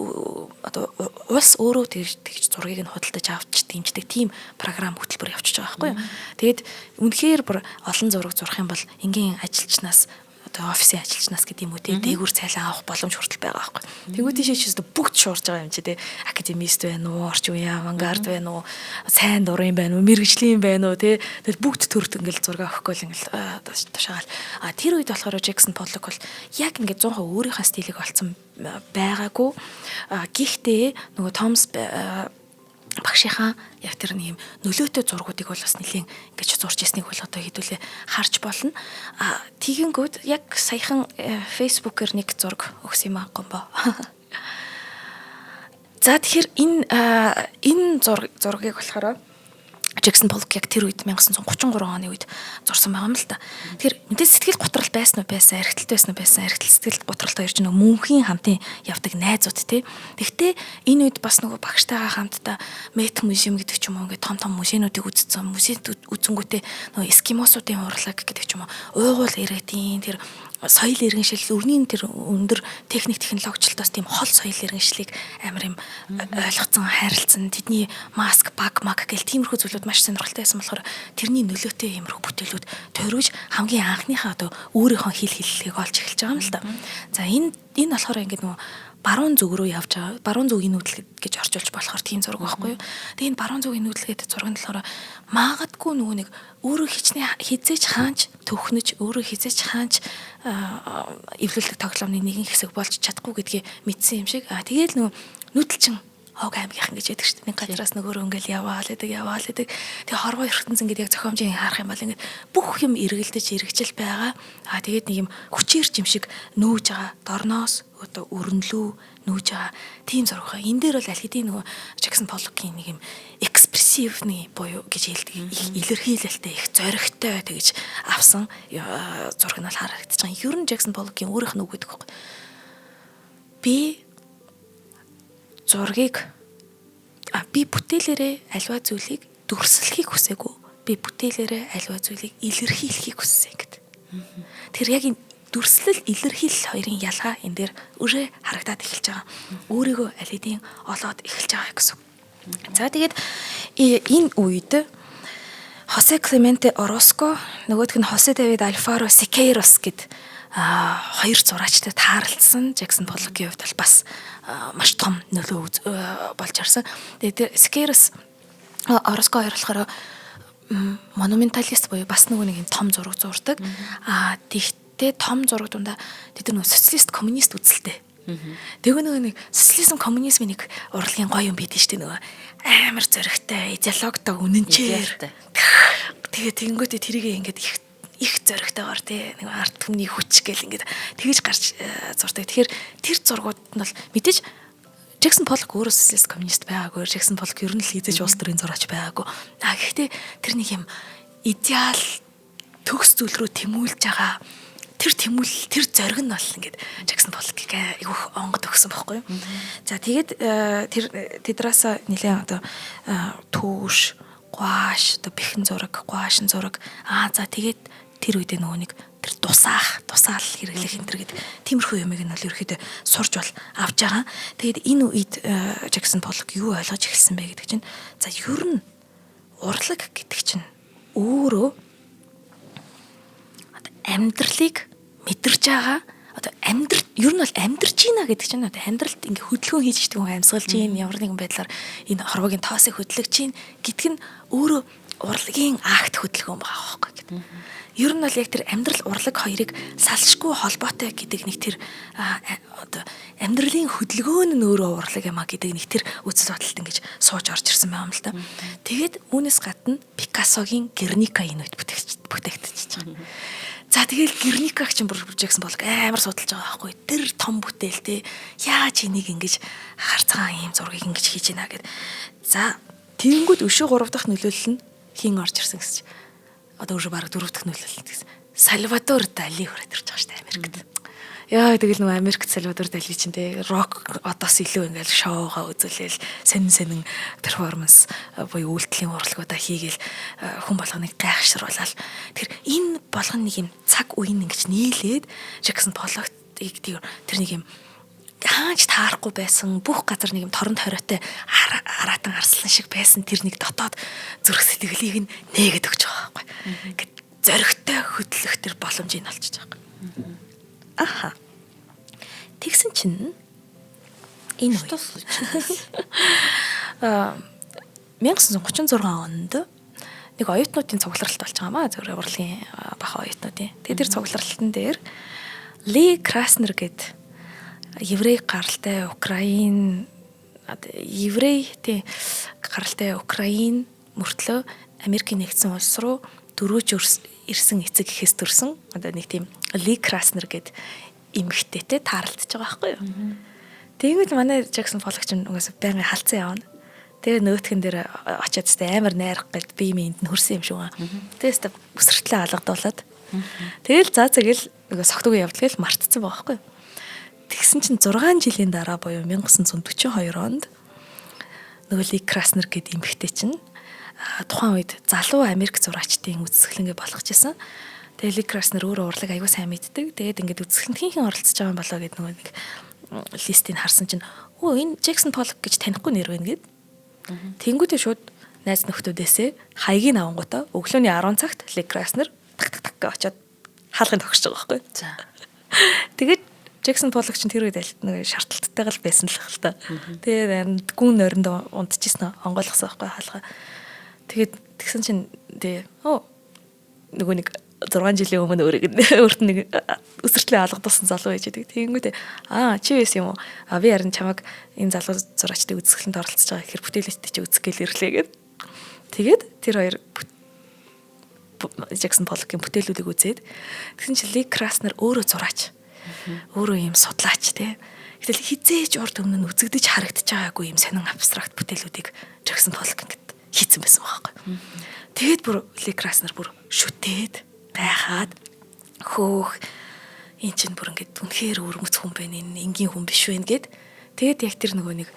одоо улс өөрөө тэгж тэгж зургийг нь худалдаж авч дэмждэг тийм програм хөтөлбөр явчихж байгаа байхгүй юу. Тэгээд үнэхээр бүр олон зураг зурах юм бол энгийн ажилчнаас, одоо офисын ажилчнаас гэдэг юм уу те, дээгүүр цайлан авах боломж хүртэл байгаа байхгүй. Тэгвэл тийшээ ч өстө бүгд шуурж байгаа юм чи те. Академист байна уу, орчин үеийн авангард байна уу, сайн дурын байна уу, мэргэжлийн байна уу те. Тэгэл бүгд төрт ингээл зураг авахгүй л ингээл тушаагаал. А тэр үед болохоор Джексон Поллок бол яг ингээд 100% өөрийнхөө стилийг олцсон байгаагүй. Гэхдээ нөгөө Томас багшийнхаа яг тэр нэг юм нөлөөтэй зургуудыг бол бас нэлийн ингэж зурж ирснийг бол одоо хэдүүлээ харж болно. А тэгэнгүүт яг саяхан Facebook-ээр нэг зураг өгсөн юм аа гомбо. За, тэгэхээр энэ зургийг болохоор Джексон Поллок яг тэр үед 1933 оны үед зурсан байгаа юм л та. Тэгэхээр мэдээ сэтгэл готрол байсан уу байсан, эрхтэлт байсан уу байсан, эрхтэл сэтгэл готролт хоёр ч нөгөө мөнхийн хамтын явдаг найзууд тий. Тэгтээ энэ үед бас нөгөө багштайгаа хамтдаа Met Museum гэдэг ч юм уу, ингээд том том музейнуудыг үзсэн. Музейд үзэнгүүтээ нөгөө эскимосуудын урлаг гэдэг ч юм уу, уугуул иргэдийн тэр соёл иргэншил, өрний тэр өндөр техник технологичлолтоос тийм хол соёл иргэншлийг амар юм ойлгоцсон, хайрлцсан. Тэдний маск, баг, маг гэл тиймэрхүү зүйлүүд маш сонирхолтой байсан болохоор тэрний нөлөөтэй иймэрхүү бүтээлүүд тойрвож хамгийн анхныхаа одоо өөрийнхөө хэл хэллэгийг олж эхэлж байгаа юм л та. За, энэ болохоор ингээд нөгөө баруун зүг рүү явж байгаа. Баруун зүгийн нүүдэл гэж орчуулж болохоор тийм зураг байхгүй юу. Тэгээ энэ баруун зүгийн нүүдэл гэдэг зураг нь болохоор магадгүй нөгөө нэг өөрөө хичнээн хизээч хаанч төхнөж, өөрөө хизээч хаанч эвлүүлдэг тоглоомны нэгэн хэсэг болж чадахгүй гэдгийг мэдсэн юм шиг. А тэгээл нөгөө нүүдэлчин хог аймгийнхан гэж яддаг шүү дээ. Нэг газараас нөгөөрөө ингээл яваал гэдэг, яваал гэдэг. Тэгээ хорвоо ертөнц ингээд яг зохиомжийг харах юм бол ингээд бүх юм эргэлдэж эргэжил байгаа. Аа тэгээд нэг юм хүчээр юм шиг нүүж байгаа. Дорноос одоо өрнөлөө нүүж байгаа тийм зураг байгаа. Энэ дээр бол аль хэдийн нөгөө Джексон Поллокийн нэг юм экспрессивный буюу гэж хэлдэг их илэрхийлэлтэй, их зоригтой тэгж авсан зураг нь бол харагдаж байгаа. Ер нь Джексон Поллокийн өөрийнх нь үг гэдэг байхгүй. Би зургийг би бүтээлээрээ альва зүйлийг дүрслэхийг хүсээгүй. Би бүтээлээрээ альва зүйлийг илэрхийлэхийг хүссэн гэдэг. Тэр яг энэ дүрслэл, илэрхийлэл хоёрын ялгаа энэ дээр өрөө харагдаад эхэлж байгаа. Өөрийгөө аль хэдийн олоод эхэлж байгаа гэсэн. За, тэгээд энэ үед Хосе Клементе Ороско, нөгөөх нь Хосе Давид Альфаро Секейрос гэд хоёр зураачтай тааралдсан. Джексон Поллокийн хувьд бол бас маш том нөлөө болж харсан. Тэгээд Секейрос, Ороско хоёр болохоор монументалист буюу бас нөгөө нэг юм том зураг зурдаг. А тэгтээ том зураг дундаа тэд нар нөгөө социалист, коммунист үзэлтэй. Тэгээ нөгөө нэг социализм, коммунизмын нэг урлагийн гоё юм бидэн штэ, нөгөө амар зоригтой, идеологтой, үнэнчээр. Тэгээ тэгэнгүүтээ тэрийг ингээд их их зоригтойгоор тий нэг ард түмний хүч гэл ингээд тэгэж гарч зурдаг. Тэгэхээр тэр зургууд нь бол мэдээж Джексон Поллок өөрөө социалист коммунист байгаагүй. Джексон Поллок ер нь л эзэж улс төрийн зураач байгаагүй. А гэхдээ тэр нэг юм идеал төгс зүйл рүү тэмүүлж байгаа тэр тэмүүл, тэр зориг нь бол ингээд Джексон Поллокийг айгүйх онгод өгсөн байхгүй юу. За, тэгээд тэр тэдраасаа нэлээд одоо түүш, гуаш, одоо бэхэн зураг, гуашин зураг. Аа, за, тэгээд тэр үедээ нөгөө нэг тэр дусаах, дусаал хэрэглэх энэ төр гээд тиймэрхүү юмыг нь бол ерөөхдөө сурч бол авч байгаа. Тэгээд энэ үед Джексон Поллок юу ойлгож эхэлсэн бэ гэдэг чинь, за, ер нь урлаг гэдэг чинь өөрөө одоо амьдралыг мэдэрч байгаа, одоо амьдрал, ер нь бол амьдарч ийна гэдэг чинь одоо амьдралд ингээ хөдөлгөөн хийж чдэг хүн, амьсгалж ийн, ямар нэгэн байдлаар энэ хорвогийн тоосыг хөдлөж чинь гэдг нь өөрөө урлагийн акт, хөдөлгөөн байгаа байхгүй гэдэг. Ер нь бол яг тэр амьдрал, урлаг хоёрыг салшгүй холбоотой гэдэг нэг тэр одоо амьдралын хөдөлгөөн нь өөрөө урлаг юм а гэдэг нэг тэр үзэл бодолд ингэж сууж орж ирсэн байгаа юм л да. Тэгээд үүнээс гадна Пикассогийн Герника энэ үед бүтээгдчихэж байгаа. За, тэгэл Герникаг чинь бүр Джексон Поллок амар судалж байгаа байхгүй. Тэр том бүтээл те, яаж энийг ингэж харцгаан ийм зургийг ингэж хийж ийна гэд. За, тэгэнгүүт өшөө 3 дахь нөлөөлөл нь хин орж ирсэн гэсэн чи. Одоо өшөө бараг 4 дахь нөлөөлөл гэсэн. Сальвадор Дали хүрээд ирж байгаа шүү дээ Америкт. Яа, тэгэл нөгөө Америкт Сальвадор Дали чинь те рок одоос илүү ингээл шоугаа үзүүлээл, сонин сонин перформанс буюу үйлдэлийн урлагуудаа хийгээл хүн болгоныг гайхшруулаад, тэр энэ болгон нэг юм цаг үеийн ингэж нийлээд Джексон Поллоктыг тэр нэг юм хаач таарахгүй байсан, бүх газар нэг юм торон ториотой араатан арслан шиг байсан тэр нэг дотоод зүрх сэтгэлийг нь нээгээд өгч байгаа байхгүй. Ингээд зоригтой хөдлөх тэр боломжийг олчиж байгаа байхгүй. Аха. Тэгсэн чинь энэ үед 1936 онд нэг оюутнуудын цугларалт болж байгаа маа, зөвхөн урлагийн баха оюутнуудын. Тэгээд тэр цугларалтан дээр Ли Краснер гэд еврей гаралтай Украин, еврей тий гаралтай Украин мөртлөө Америкийн нэгдсэн улс руу дөрөөж ирсэн эцэг гэхээс төрсэн одоо нэг тийм Ли Краснер гэд эмэгтэйтэй таарлтж байгаа байхгүй юу. Тэгвэл манай Джексон Поллок ч угаасаа байнгын халдсан явна. Тэгээ нөөтгөн дээр очиад өстэй амар найрах гээд би минь энд нь хөрсөн юм шиг байгаа. Тэгээ өстэй өсөртлөө алгадуулаад. Тэгэл за зэгэл нөгөө согтуугийн явдал гэл мартцсан байгаа байхгүй юу. Тэгсэн чинь 6 жилийн дараа буюу 1942 онд нөгөө Ли Краснер гэдэг эмэгтэй чинь тухайн үед залуу Америк зураачдын үзэсгэлэнгээ болгож исэн. Тэгээ Ли Краснер өөрөө урлаг аягүй сайн мэддэг. Тэгээд ингээд үзэсгэлэнт хин хин оролцож байгаа юм болоо гэд нөгөө нэг листийг харсан чинь өө, энэ Джексон Поллок гэж танихгүй нэр байна гэд. Тэнгүүтээ шууд найз нөхдүүдээсээ хаягийг авангуудаа өглөөний 10 цагт Ли Краснер так так так гэж очиод хаалгыг тогшиж байгаа байхгүй. За. Тэгээд Джексон Поллок чинь тэр үед нэг шартлттайгаа л байсан л хэл та. Тэгээд гүн нойронд унтчихсан, онгойлгосон байхгүй хаалга. Тэгээд тэгсэн чинь тий оо, нөгөө нэг 6 жилийн өмнө өөрийг өөрт нэг өсөртлөө алгадуулсан залуу байж байдаг. Тэгэнгүүтээ аа, чи байсан юм уу? А, би харин чамайг энэ залуу зураачдын үзэсгэлэнт оролцож байгаа гэхэр бүтээлчтэй чи үзэх гээл ирлээ гэд. Тэгээд тэр хоёр Джексон Поллокийн бүтээлүүдийг үзээд тэгсэн чинь Ли Краснер өөрөө зураач. Өөрөө ийм судлаач те. Гэтэл хизээж урд өмнө нь үзэгдэж харагдаж байгаагүй ийм сонин абстракт бүтээлүүдийг Джексон Поллок ингээд хийцэн байсан байхгүй. Тэгээд бүр Ли Краснер бүр шүтээд, гайхаад, хөөх, эн чинь бүр ингээд үнэхээр өвөрмөц хүн байна, энэ энгийн хүн биш вэ гэд. Тэгээд яг тэр нөгөө нэг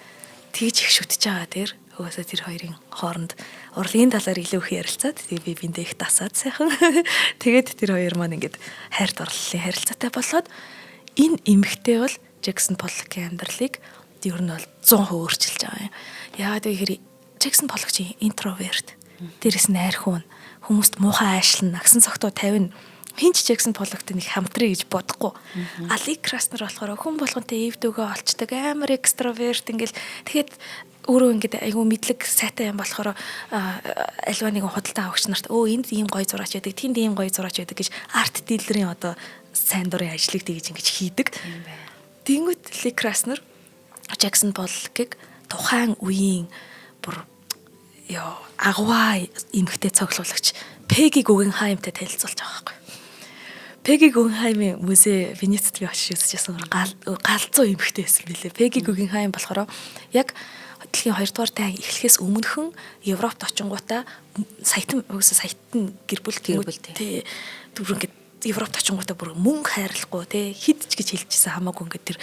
тэгж их шүтэж байгаа тэр угаасаа тэр хоёрын хооронд урлагийн талаар илүү их ярилцаад, тэгээ би биндээ их дасаад сайхан, тэгээд тэр хоёр маань ингээд хайр дурлалын харилцаатай болоод энэ эмэгтэй бол Джексон Поллокийн амьдралыг ер нь бол 100% өөрчилж байгаа юм. Яагаад гэхээр Джексон Поллок чи introvert. Дээрээс нь айрхуун, хүмүүст муухай аашлна, нагсан цогтуу тавина. Хинч Джексон Поллоктой нэг хамтрыг гэж бодохгүй. А Ли Краснер болохоор хүн болгонтой эвдөгөө олчдаг, амар extrovert ингээл, тэгэхэд өөрөө ингээд айгүй мэдлэг сайтай юм болохоор альва нэгэн худалдан авагч нарт өө, энд ийм гоё зураач байдаг, тэнд ийм гоё зураач байдаг гэж art dealer ийн одоо сайн дурын ажлыг тэгж ингэж хийдэг. Тийм байна. Тэнгүүт Ли Краснер Джексон Поллокийг тухайн үеийн бүр ёо агваа эмхтэй цоглуулагч Пеги Гүгенхаймтай танилцуулж байгаа байхгүй. Пеги Гүгенхаймын музей Венецид би очиж үзчихсэн, галзуу эмхтэй байсан билээ. Пеги Гүгенхайм болохоор яг дэлхийн 2 дугаар дайн эхлэхээс өмнөхөн Европт очингуудаа саятан, угсаа саятан гэр бүл Гэр бүл, тий, түр ингээд Европт очингуудаа бүр мөнгө хайрлахгүй, тий, хэд ч гэж хэлжсэн хамаагүй ингээд тэр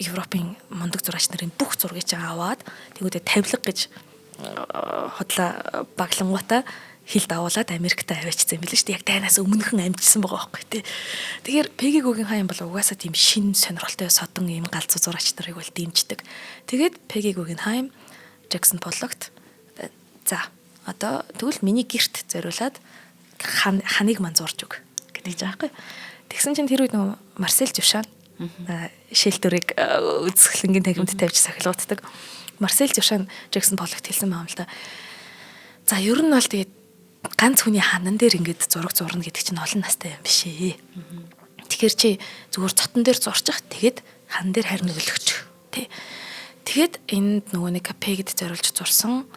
Европын мундаг зураач нарын бүх зургийг чинь аваад, тэгүүдээ тавилга гэж худлаа баглангуудаа хил дагуулад Америкт аваачсан юм билээ шүү дээ. Яг дайнаас өмнөхөн амжсан байгаа байхгүй, тий. Тэгэхээр Пеги Гүгенхайм бол угаасаа тийм шин сонирхолтой содон ийм галзуу зураач нарыг бол дэмждэг. Тэгээд Пеги Гүгенхайм Джексон Поллогт за одоо тэгвэл миний герт зориулаад ханыг мань зурж өг гэдэг ч аахгүй. Тэгсэн чинь тэр үед нөгөө Марсел Дюшан, шээлтүрийг үзэсгэлэнгийн танхимд тавьж сахилгууддаг. Марсел Дюшан Джексон Поллогт хэлсэн байгаа юм л да. За, ер нь бол тэгээд ганц хүний ханан дээр ингээд зураг зурна гэдэг чинь олон настай юм биш ээ. Тэгэхээр чи зүгээр цотон дээр зурчих, тэгээд хан дээр харин өлөгч, тий. Тэгээд энд нөгөө нэг Пегид зориулж зурсан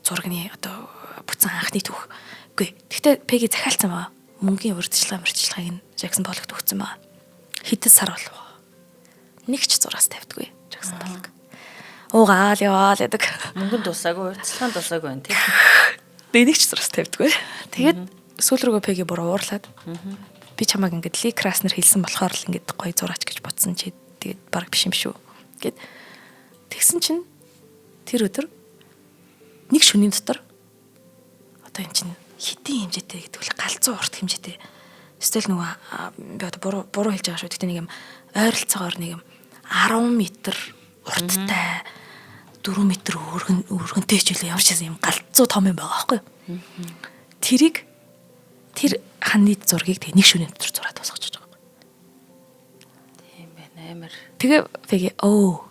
зурагны одоо бүтсэн анхны түүх. Үгүй. Гэхдээ Пеги захиалцсан байгаа. Мөнгөний урьдчилгаа мөрчилгааг нь Джексон Поллогт өгсөн байгаа. Хэдэн сар болов. Нэг ч зураас тавьдаггүй Джексон Поллок. Уугаал яваал ядаг. Мөнгөн дусаагүй, урьдчилгаан дусаагүй байна, тий. Тэгээ нэг ч зураас тавьдаггүй. Тэгээд сүүл рүүгээ Пеги бүр уурлаад, би чамайг ингээд Ли Краснер хэлсэн болохоор л ингээд гоё зураач гэж бодсон чи тэгээд баг биш юм шүү гэд. Тэгсэн чинь тэр өдөр нэг шөнийн дотор одоо эн чинь хэдийн хэмжээтэй гэдэг вэ, галзуу урт хэмжээтэй. Эсвэл нөгөө би одоо буруу буруу хэлж байгаа шүү. Гэхдээ нэг юм ойролцоогоор нэг юм 10 м урттай, 4 м өргөнтэй ч үлээ, ямар ч юм галзуу том юм байгаа байхгүй юу. Тэрийг, тэр ханны зургийг тэг нэг шөнийн дотор зураад дуусгаж байгаа. Тийм байна, амар. Тэгээ Пеги оо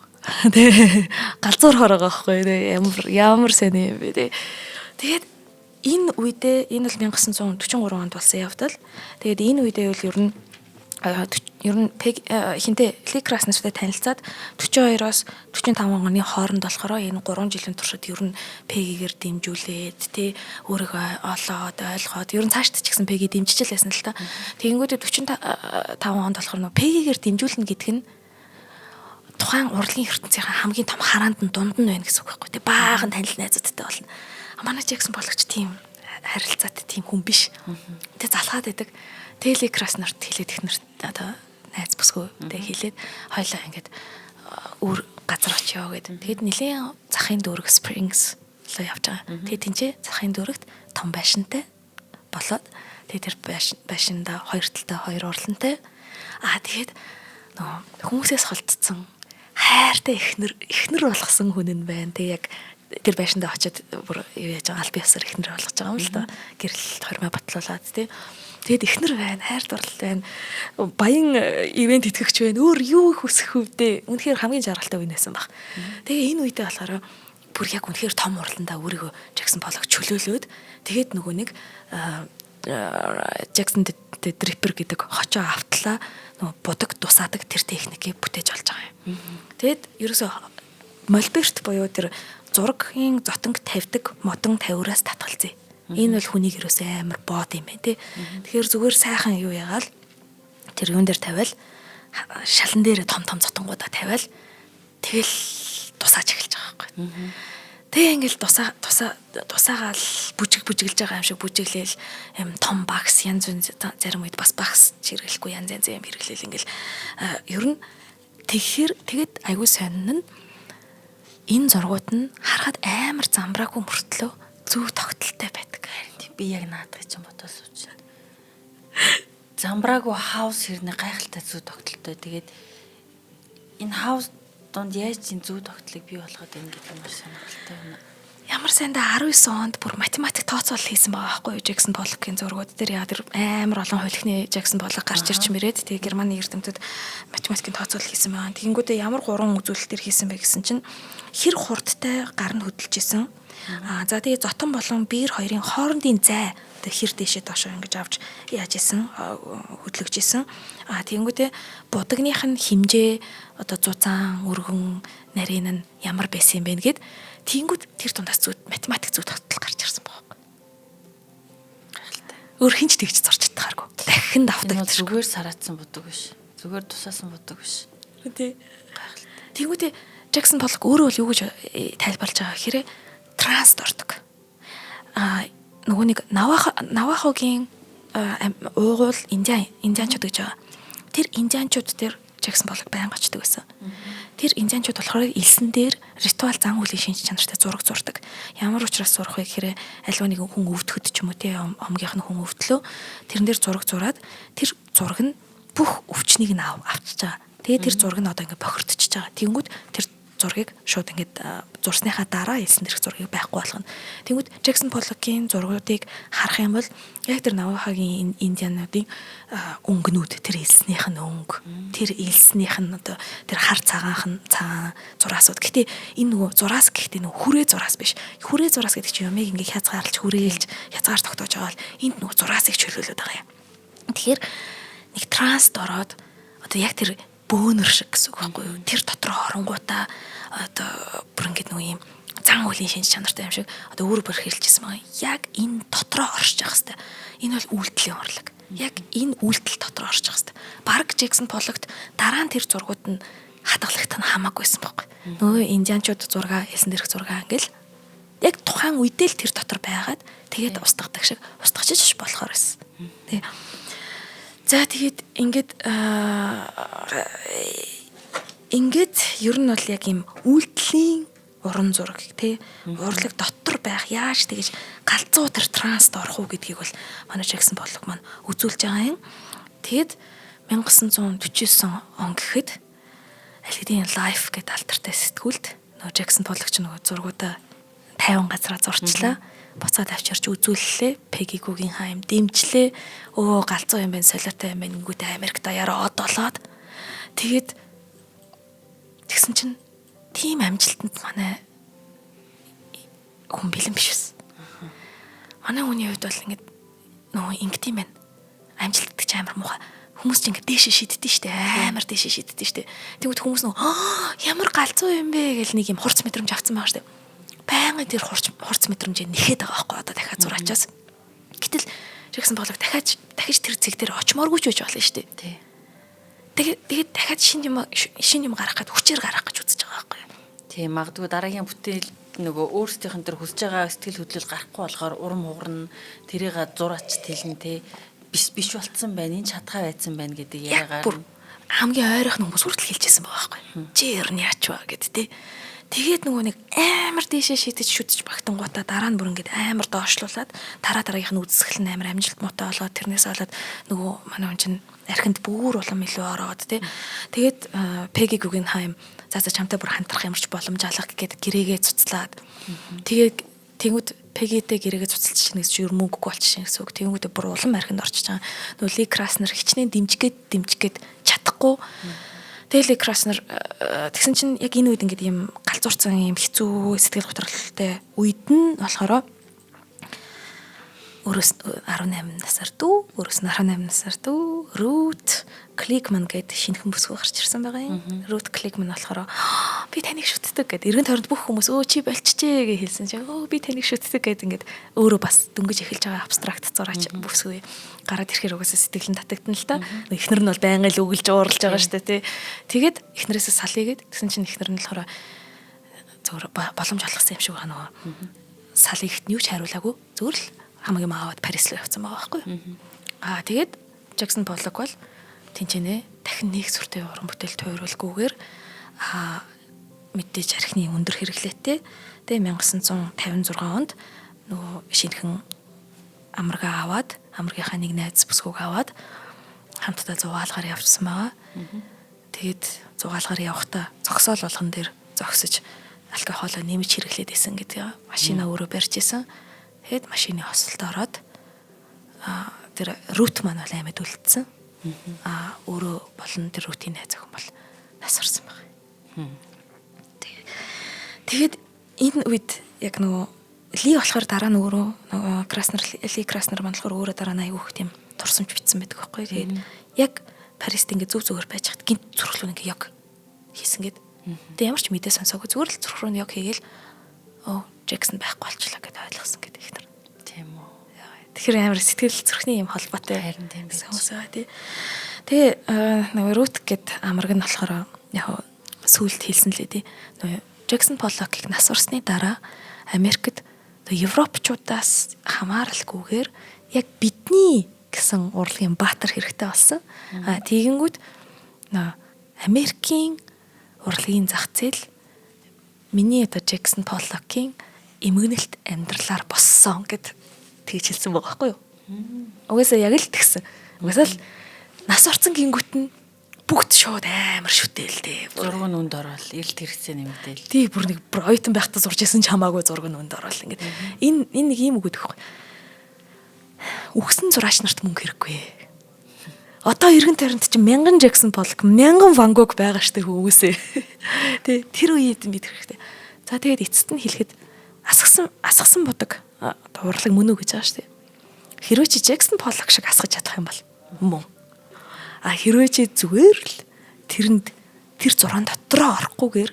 тэг галзуур хороо байгаа байхгүй юу. Ямар ямар сайн юм бэ, тэ. Тэгээд энэ үедээ, энэ бол 1943 онд болсон явдал. Тэгээд энэ үедээ бол ер нь хинтээ Ли Краснертэй танилцаад 42-оос 45 оны хооронд болохоор энэ 3 жилийн туршид ер нь Пегигээр дэмжүүлээд, тий, өөрийгөө олоод ойлгоод, ер нь цаашд ч гэсэн Пеги дэмжиж л байсан л та. Тэгэнгүүтээ 45 онд болохоор нөө Пегигээр дэмжүүлнэ гэдэг нь тухайн урлагийн ертөнцийн хамгийн том хараанд нь дунд нь байна гэсэн үг байхгүй, тий, баахан танил найзуудтай болно. Манай Джексон Поллок тийм харилцаатай тийм хүн биш. Тэг залхаад байдаг. Тэгэл Ли Краснерт хэлээд, ихнэр одоо найз бүсгүй тэг хэлээд хоёлаа ингээд өөр газар очиё гэд. Тэгэд нэлийн захын дүүрэг Springs руу явж байгаа. Тэгээд тэнцээ захын дүүрэгт том байшинтай болоод, тэгээд тэр байшинда хоёр талтай хоёр урлантай. Аа, тэгээд нөгөө хүмүүсээс холдсон хайртай эхнэр эхнэр болгосон хүн нь байна. Тэг яг тэр байшиндаа очиод бүр юу яаж байгаа, аль биесээр эхнэр болгож байгаа юм л да. Гэрэл хормой батлуулаад, тий. Тэгээд эхнэр байна, хайр дурлал байна, баян ивент итгэгч байна. Өөр юу хүсэх вдэ? Үнэхээр хамгийн жаргалтай үе нэсэн баг. Тэгээ энэ үедээ болохоор бүр яг үнэхээр том урландаа өөрийгөө Джексон Поллок чөлөөлөөд, тэгээд нөгөө нэг Джексон Дрипер гэдэг хочоо автлаа нөгөө будаг дусаадаг тэр техникийг бүтээж олж байгаа юм. Тэгээд ерөөсөө мольберт буюу тэр зургийн зотонг тавьдаг модон тавиураас татгалзъя. Энэ бол хүнийг ерөөсөө амар боод юм байна, тий. Тэгэхээр зүгээр сайхан юу ягаал тэр юун дээр тавиал, шалан дээр том том зотонгуудаа тавиал, тэгэл дусааж эхэлж байгаа байхгүй. Тэгээ ингээл тусаа тусаа тусаагаал бүжиг бүжиглж байгаа юм шиг бүжиглээл, юм том багс янз янз, зарим үед бас багс чиргэлэхгүй янз янз юм хэрэглээл ингээл ер нь тэгэхээр тэгэд айгуу сонин нь энэ зургууд нь харахад амар замбраагүй мөртлөө зөв тогтолтой байдаг. Харин би яг наадах чинь бодоо сууж байна. Замбраагүй хаус хэрнээ гайхалтай зөв тогтолтой. Тэгээд энэ хаус дунд яаж энэ зөв тогтлыг бий болгоод байна гэдэг нь маш сонирхолтой байна. Ямар сайндаа 19 онд бүр математик тооцоолол хийсэн байгаа байхгүй юу, Джексон Поллокийн зургууд дээр. Яа, тэр амар олон хувилхны Джексон Поллок гарч ирч мөрөөд тэгээ Германы эрдэмтэд математикийн тооцоолол хийсэн байгаа. Тэгэнгүүтээ ямар гурван үзүүлэлтээр хийсэн бэ гэсэн чинь хэр хурдтай гар нь хөдөлж исэн. За тэгээ зотон болон биер хоёрын хоорондын зай одоо хэр дэшээ доошоо ингэж авч яаж исэн хөдлөгж исэн. Тэгэнгүүтээ будагных нь хэмжээ одоо зузаан, өргөн, нарийн нь ямар байсан юм бэ гэд тэгэнгүүт тэр дундаас зүйт математик зүйт тогтол гарч ирсэн байгаа. Гайхалтай. Өөр хинч тэгж зурч чадхааргүй. Дахин давтагдчих. Зүгээр сараацсан будаг биш. Зүгээр тусаасан будаг биш. Тий. Гайхалтай. Тэгэнгүүтээ Джексон Поллок өөрөө бол юу гэж тайлбарлаж байгаа гэхээр транст ордог. Нөгөө нэг Навахогийн уугуул индианчууд гэж байгаа. Тэр индианчууд дээр Джексон Поллок байнга очдог байсан. Тэр индианчууд болохоор элсэн дээр ритуал зан үйлийн шинж чанартай зураг зурдаг. Ямар учраас зурах вэ гэхээр альва нэгэн хүн өвдөхөд ч юм уу те омгийнх нь хүн өвдлөө тэрэн дээр зураг зураад тэр зураг нь бүх өвчнийг нь авчиж байгаа. Тэгээд тэр зураг нь одоо ингээ бохирдчихж байгаа. Тэнгүүд тэр зургийг шууд ингээд зурсныхаа дараа элсэн дээрх зургийг байхгүй болгоно. Тэнгүүд Джексон Поллокийн зургуудыг харах юм бол яг тэр Навахагийн индиануудын өнгөнүүд тэр элснийх нь өнгө, тэр элснийх нь одоо тэр хар цагаанх нь цагаан зураасууд. Гэтэ энэ нөгөө зураас гэхдээ нөгөө хүрээ зураас биш. Хүрээ зураас гэдэг чинь юмыг ингээд хязгаарлаж хүрээлж хязгаар тогтоож байгаа бол энд нөгөө зураасыг чөлөөлөд байгаа юм. Тэгэхээр нэг транст ороод одоо яг тэр бөөнөр шиг гэсэн үг байхгүй юу? Тэр дотор оронгуудаа одоо бүр ингээд нөгөө юм зан үйлийн шинж чанартай юм шиг одоо өөр бүр хэлчихсэн байгаа. Яг энэ дотроо оршиж явах хэвээр. Энэ бол үйлдэлийн урлаг. Яг энэ үйлдэл дотроо орж явах хэвээр. Бараг Джексон Поллокт дараа нь тэр зургууд нь хадгалагдах нь хамаагүй байсан байхгүй. Нөгөө индианчууд зургаа, элсэн дээрх зургаа ингээл яг тухайн үедээ л тэр дотор байгаад тэгээд устгадаг шиг устгачиж болохоор байсан. Тэг. За тэгээд ингээд ингээд ер нь бол яг ийм үйлдэлийн уран зураг тий урлаг дотор байх яаж тэгэж галзуу тэр транст орох уу гэдгийг бол манай Джексон Поллок маань үзүүлж байгаа юм. Тэгэд 1949 он гэхэд аль хэдийн Life гэдэг алдартай сэтгүүлд нөгөө Джексон Поллок ч нөгөө зургуудаа 50 газараа зурчлаа. Буцаад авчирч үзүүллээ. Пеги Гүгенхайм дэмжлээ. Өө галзуу юм байна, солиотой юм байна гингүүтээ Америк даяараа од болоод тэгээд тэгсэн чинь тийм амжилтанд манай хүн бэлэн биш байсан. Манай хүний хувьд бол ингээд нөгөө ингэдэм байна. Амжилт гэдэг чинь амар муухай. Хүмүүс чинь ингээд дээшээ шиддэн штэ. Амар дээшээ шиддэн штэ. Тэгвэл хүмүүс нөгөө ямар галзуу юм бэ гэл нэг юм хурц мэдрэмж авцсан байгаа штэ. Байнгын тэр хурц мэдрэмжээ нэхэд байгаа байхгүй одоо дахиад зурачаас. Гэтэл Джексон Поллок дахиад дахиж тэр зэг дээр очимооргүй ч байж болно штэ. Тий. Тэгээд дахиад шинэ юм гаргах гээд хүчээр гаргах гэж үзэж байгаа байхгүй юу. Тий, магадгүй дараагийн бүтээл нөгөө өөрсдийнх нь тэр хүсэж байгаа сэтгэл хөдлөл гарахгүй болохоор урам хугарна, тэрийг зураач тэлнэ те биш биш болцсон байна, энэ чадхаа байцсан байна гэдэг яриагаар хамгийн ойрох хүмүүс хүртэл хэлжсэн байгаа байхгүй. Чи ер нь яач вэ гэд те. Тэгээд нөгөө нэг амар дээшээ шидэж шүтэж багтангуудаа дараа нь бүр ингээд амар доошлуулад дараа дараагийнх нь үзэсгэлэн нь амар амжилт муутай болоод тэрнээс болоод нөгөө манай хүн чинь архинд бүр улам илүү ороод тий. Тэгээд Пеги Гүгенхайм за чамтай бүр хамтрах ямарч боломж алга гэхэд гэрээгээ цуцлаад тэгээд тэнгүүд Пегитэй гэрээгээ цуцалж чинь гэсэн чинь ер мөнгөгүй болчихшин гэсэн үг. Тэнгүүдээ бүр улам архинд орчиж байгаа. Нөгөө Ли Краснер хичнээн дэмжигээд чадахгүй. Тэгэл Ли Краснер тэгсэн чинь яг энэ үед ингээд ийм галзуурсан ийм хэцүү сэтгэл готролтой үед нь болохоор өөрөөс 18 насаар дүү, өөрөөс нь 18 насаар дүү Рут Кликман гэдэг шинэхэн бүсгүй гарч ирсэн байгаа юм. Рут Кликман болохоор би таныг шүтдэг гэд эргэн тойронд бүх хүмүүс өө чи болчихжээ гэж хэлсэн чинь өө би таныг шүтдэг гэд ингээд өөрөө бас дөнгөж эхэлж байгаа абстракт зураач бүсгүй гараад ирэхээр угаасаа сэтгэл нь татагдана л та. Эхнэр нь бол байнга л үгэлж ууралж байгаа шүү дээ тий. Тэгээд эхнэрээсээ салъя гэд тэгсэн чинь эхнэр нь болохоор зөвөр боломж олгосон юм шиг байгаа нөгөө. Салъя гэхэд нь юу ч хариулаагүй. Зөвөр л хамаг юм аваад Парис руу явцсан байгаа байхгүй юу. Аа тэгээд Джексон Поллок бол тэнцэнэ дахин нэг сүртэй уран бүтээл тойруулгүйгээр мэдээж архины өндөр хэрэглээтэй. Тэгээ 1956 онд нөгөө шинэхэн амаргаа аваад амаргийнхаа нэг найз бүсгүйг аваад хамтдаа зугаалгаар явчихсан байгаа. Тэгээд зугаалгаар явахдаа зогсоол болгон дээр зогсож алкоголоо нэмж хэрэглээд исэн гэдэг. Машина өөрөө барьж исэн. Тэгээд машины хосолд ороод тэр рут маань бол амьд үлдсэн. Өөрөө болон тэр рутийн найз охин бол нас орсон байна. Тэгээд энэ үед яг нөгөө Ли болохоор дараа нь өөрөө нөгөө Краснер, Ли Краснер маань болохоор өөрөө дараа нь айгүйх тийм турсамж бичсэн байдаг байхгүй. Тэгээд яг Парист ингээд зүв зүгээр байж хат гинт зүрх рүү ингээд яг хийсэн гээд. Тэгээд ямар ч мэдээ сонсоогүй зүгээр л зүрх рүү нь яг хийгээл оо Джексон байхгүй болчлаа гэдээ ойлгосон гэдэг их нар. Тийм үү. Тэгэхээр амар сэтгэл зүрхний юм холбоотой. Харин тийм биз. Хүмүүс байгаа тий. Тэгээ нөгөө Рут гэд амарг нь болохоор яг сүулт хэлсэн лээ тий. Нөгөө Джексон Поллокийг нас барсны дараа Америкт Европчуудаас хамааралгүйгээр яг бидний гэсэн урлагийн баатар хэрэгтэй болсон. А тэгэнгүүт нөгөө Америкийн урлагийн зах зээл миний одоо Джексон Поллокийн эмгэнэлт амьдралаар боссон гэд тэгж хэлсэн байгаа байхгүй юу? Угаасаа яг л тэгсэн. Угаасаа л нас орсон гингүүт нь бүгд шууд амар шүтээл дээ. Зураг нь үнд ороод эрэлт хэрэгцээ нэмэгдээл. Тий, бүр нэг бүр оюутан байхдаа зурж исэн ч хамаагүй зураг нь үнд ороод ингээд. Энэ нэг ийм үг өгөх. Үхсэн зураач нарт мөнгө хэрэггүй. Одоо эргэн тойронд чинь мянган Джексон Поллок, мянган Ван Гог байгаа штэ хүмүүсээ. Тий, тэр үед бид хэрэгтэй. За тэгээд эцэст нь хэлэхэд асгасан будаг одоо урлаг мөн үү гэж байгаа штэ. Хэрвээ чи Джексон Поллок шиг асгаж чадах юм бол мөн. А хэрвээ чи зүгээр л тэрэнд тэр зургаан дотроо орохгүйгээр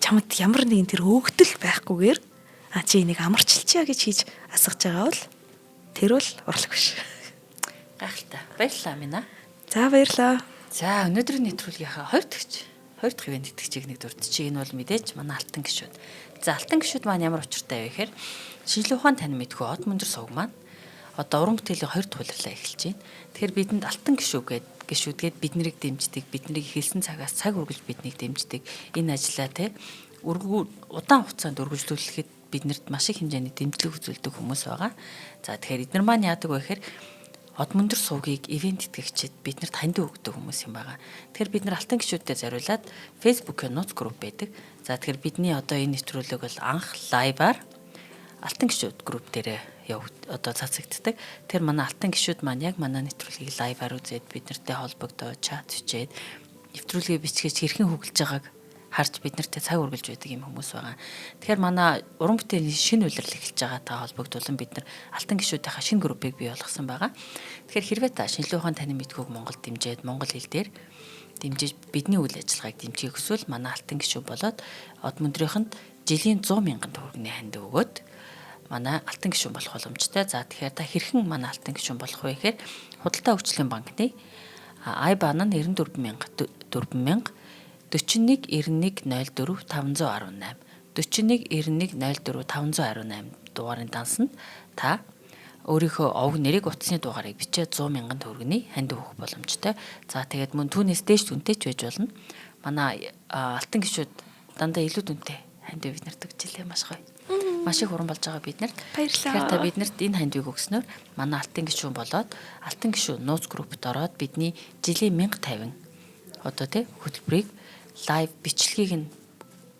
чамд ямар нэгэн тэр өөгдөл байхгүйгээр а чи энийг амарчилчаа гэж хийж асгаж байгаа бол тэр бол урлаг биш. Гайхалтай. Баярлалаа Амина. За баярлалаа. За өнөөдрийн нэвтрүүлгийнхаа хоёр дахь ивент итгэгчийг нэг дурдчихъя. Энэ бол мэдээж манай алтан гишүүд. За алтан гишүүд маань ямар учиртай вэ гэхээр шинжлэх ухаан тань мэдхүү од мөндөр сувг маань одоо уран бүтээлийн хоёр дахь улирлаа эхэлж байна. Тэгэхээр бидэнд алтан гишүүд гээд бид нарыг дэмждэг, бид нарыг хэлсэн цагаас цаг үргэлж биднийг дэмждэг. Энэ ажлаа те удаан хугацаанд үргэлжлүүлэхэд биднэрт маш их хэмжээний дэмжлэг үзүүлдэг хүмүүс байгаа. За тэгэхээр эдгээр маань яадаг вэ гэхээр од мөндөр сувгийг ивент итгэгчид биднэрт хандив өгдөг хүмүүс юм байгаа. Тэгэхээр бид нар алтан гишүүдтэй зориулаад Facebook-ийн нууц групп байдаг. За тэгэхээр бидний одоо энэ нэвтрүүлэг бол анх лайваар алтан гишүүд групп дээрээ одоо цацагддаг. Тэр манай алтан гишүүд маань яг манай нэвтрүүлгийг лайваар үзээд бид нартай холбогдоо, чат бичээд нэвтрүүлгээ бичгээж хэрхэн хөглөж байгааг харж бид нартай цаг үргэлж байдаг юм хүмүүс байгаа. Тэгэхээр манай уран бүтээлийн шинэ улирал эхэлж байгаатай холбогдуулан бид нар алтан гишүүдийнхаа шинэ группийг бий болгосон байгаа. Тэгэхээр хэрвээ та шинжлэх ухаан таны мэдхүйг Монголд дэмжиж, монгол хэл дээр дэмжиж бидний үйл ажиллагааг дэмжихийг хүсвэл манай алтан гишүүн болоод од мөндрийнхэнд жилийн 100 мянган төгрөгийн хандив өгөөд манай алтан гишүүн болох боломжтой. За тэгэхээр та хэрхэн манай алтан гишүүн болох вэ гэхээр Худалдаа хөгжлийн банкны IBAN нь 94 4000 41 91 04 518 41 91 04 518 дугаарын дансанд та өөрийнхөө овг нэрийг утасны дугаарыг бичээд 100 мянган төгрөгийн хандив өгөх боломжтой. За тэгээд мөн түүнээс дээш дүнтэй ч байж болно. Манай алтан гишүүд дандаа илүү дүнтэй хандив бид нарт өгч илээ, маш гоё. Маш их уран болж байгаа биднэрт. Баярлалаа. Тэгэхээр та биднэрт энэ хандивыг өгснөөр манай алтан гишүүн болоод алтан гишүүн нууц группт ороод бидний жилийн 1050 одоо тий хөтөлбөрийг лайв бичлэгийг нь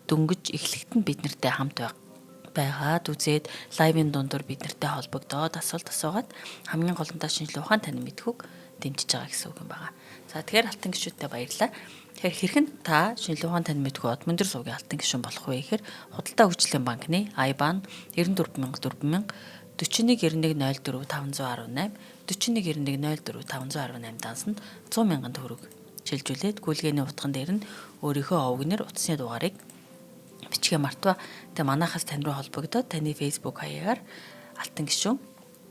дөнгөж эхлэхэд нь бид нартай хамт байгаад үзээд лайвын дундуур бид нартай холбогдоод асуулт асуугаад хамгийн гол нь та шинжлэх ухаан тань мэдхүйг дэмжиж байгаа гэсэн үг юм байна. За тэгэхээр алтан гишүүдтэй баярлалаа. Тэгэхээр хэрхэн та шинжлэх ухаан тань мэдхүй од мөндөр сувгийн алтан гишүүн болох вэ гэхээр Худалдаа хөгжлийн банкны IBAN 94 4000 41 91 04 518 41 91 04 518 дансанд 100 мянган төгрөг шилжүүлээд гүйлгээний утган дээр нь өөрийнхөө овг нэр утасны дугаарыг бичгээ мартва. Тэгээ манайхаас тань руу холбогдоод таны Facebook хаягаар алтан гишүүн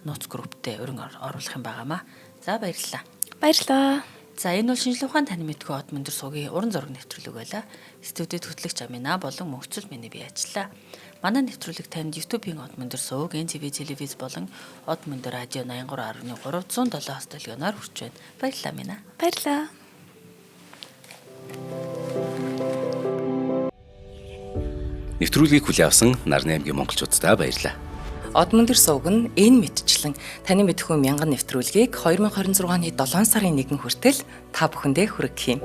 нууц групптэй өрн оруулах юм байгаамаа. За баярлалаа. Баярлалаа. За энэ бол шинжлэх ухаан тань мэдхүй од мөндөр сувгийн уран зураг нэвтрүүлэг байлаа. Студид хөтлөгч Амина болон мөнхцөл миний бие ажиллаа. Манай нэвтрүүлэг танд YouTube-ийн од мөндөр сувг, NTV телевиз болон од мөндөр радио 83.3 107 долгионоор хүрч байна. Баярлалаа Амина. Баярлалаа. Нэвтрүүлгийг хүлээн авсан Нарны аймгийн монголчууддаа баярлалаа. Од мөндөр сувг нь энэ мэтчлэн таны мэдхүй мянган нэвтрүүлгийг 2026 оны 7 сарын 1 хүртэл та бүхэндээ хүргэх юм.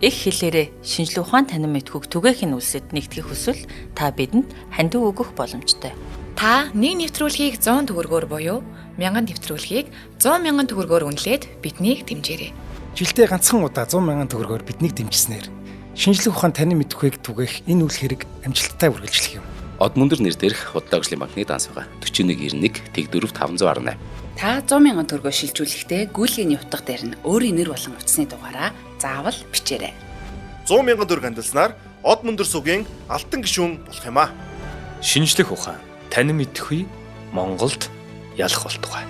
Их хэлээрээ шинжлэх ухаан танин мэдхүйг түгээхийн үлсэд нэгтгэх хүсвэл та бидэнд хандив өгөх боломжтой. Та нэг нэвтрүүлгийг 100 төгрөгөөр буюу 1000 нэвтрүүлгийг 100 мянган төгрөгөөр үнэлээд биднийг дэмжээрэй. Жилдээ ганцхан удаа 100 мянган төгрөгөөр биднийг дэмжсэнээр шинжлэх ухаан таны мэдхүйг түгээх энэ үйл хэрэг амжилттай үргэлжлэх юм. Од мөндөр нэр дээрх Худалдаа хөгжлийн банкны данс байгаа. 4191 Тэг4 518. Та 100 мянган төгрөгөөр шилжүүлэхдээ гүйлгээний утга дээр нь өөрийн нэр болон утасны дугаараа заавал бичээрэй. 100 мянган төгрөг хандилснаар Од мөндөр сувгийн алтан гишүүн болох юм аа. Шинжлэх ухаан танин мэдэхгүй Монголд ялах болтугай.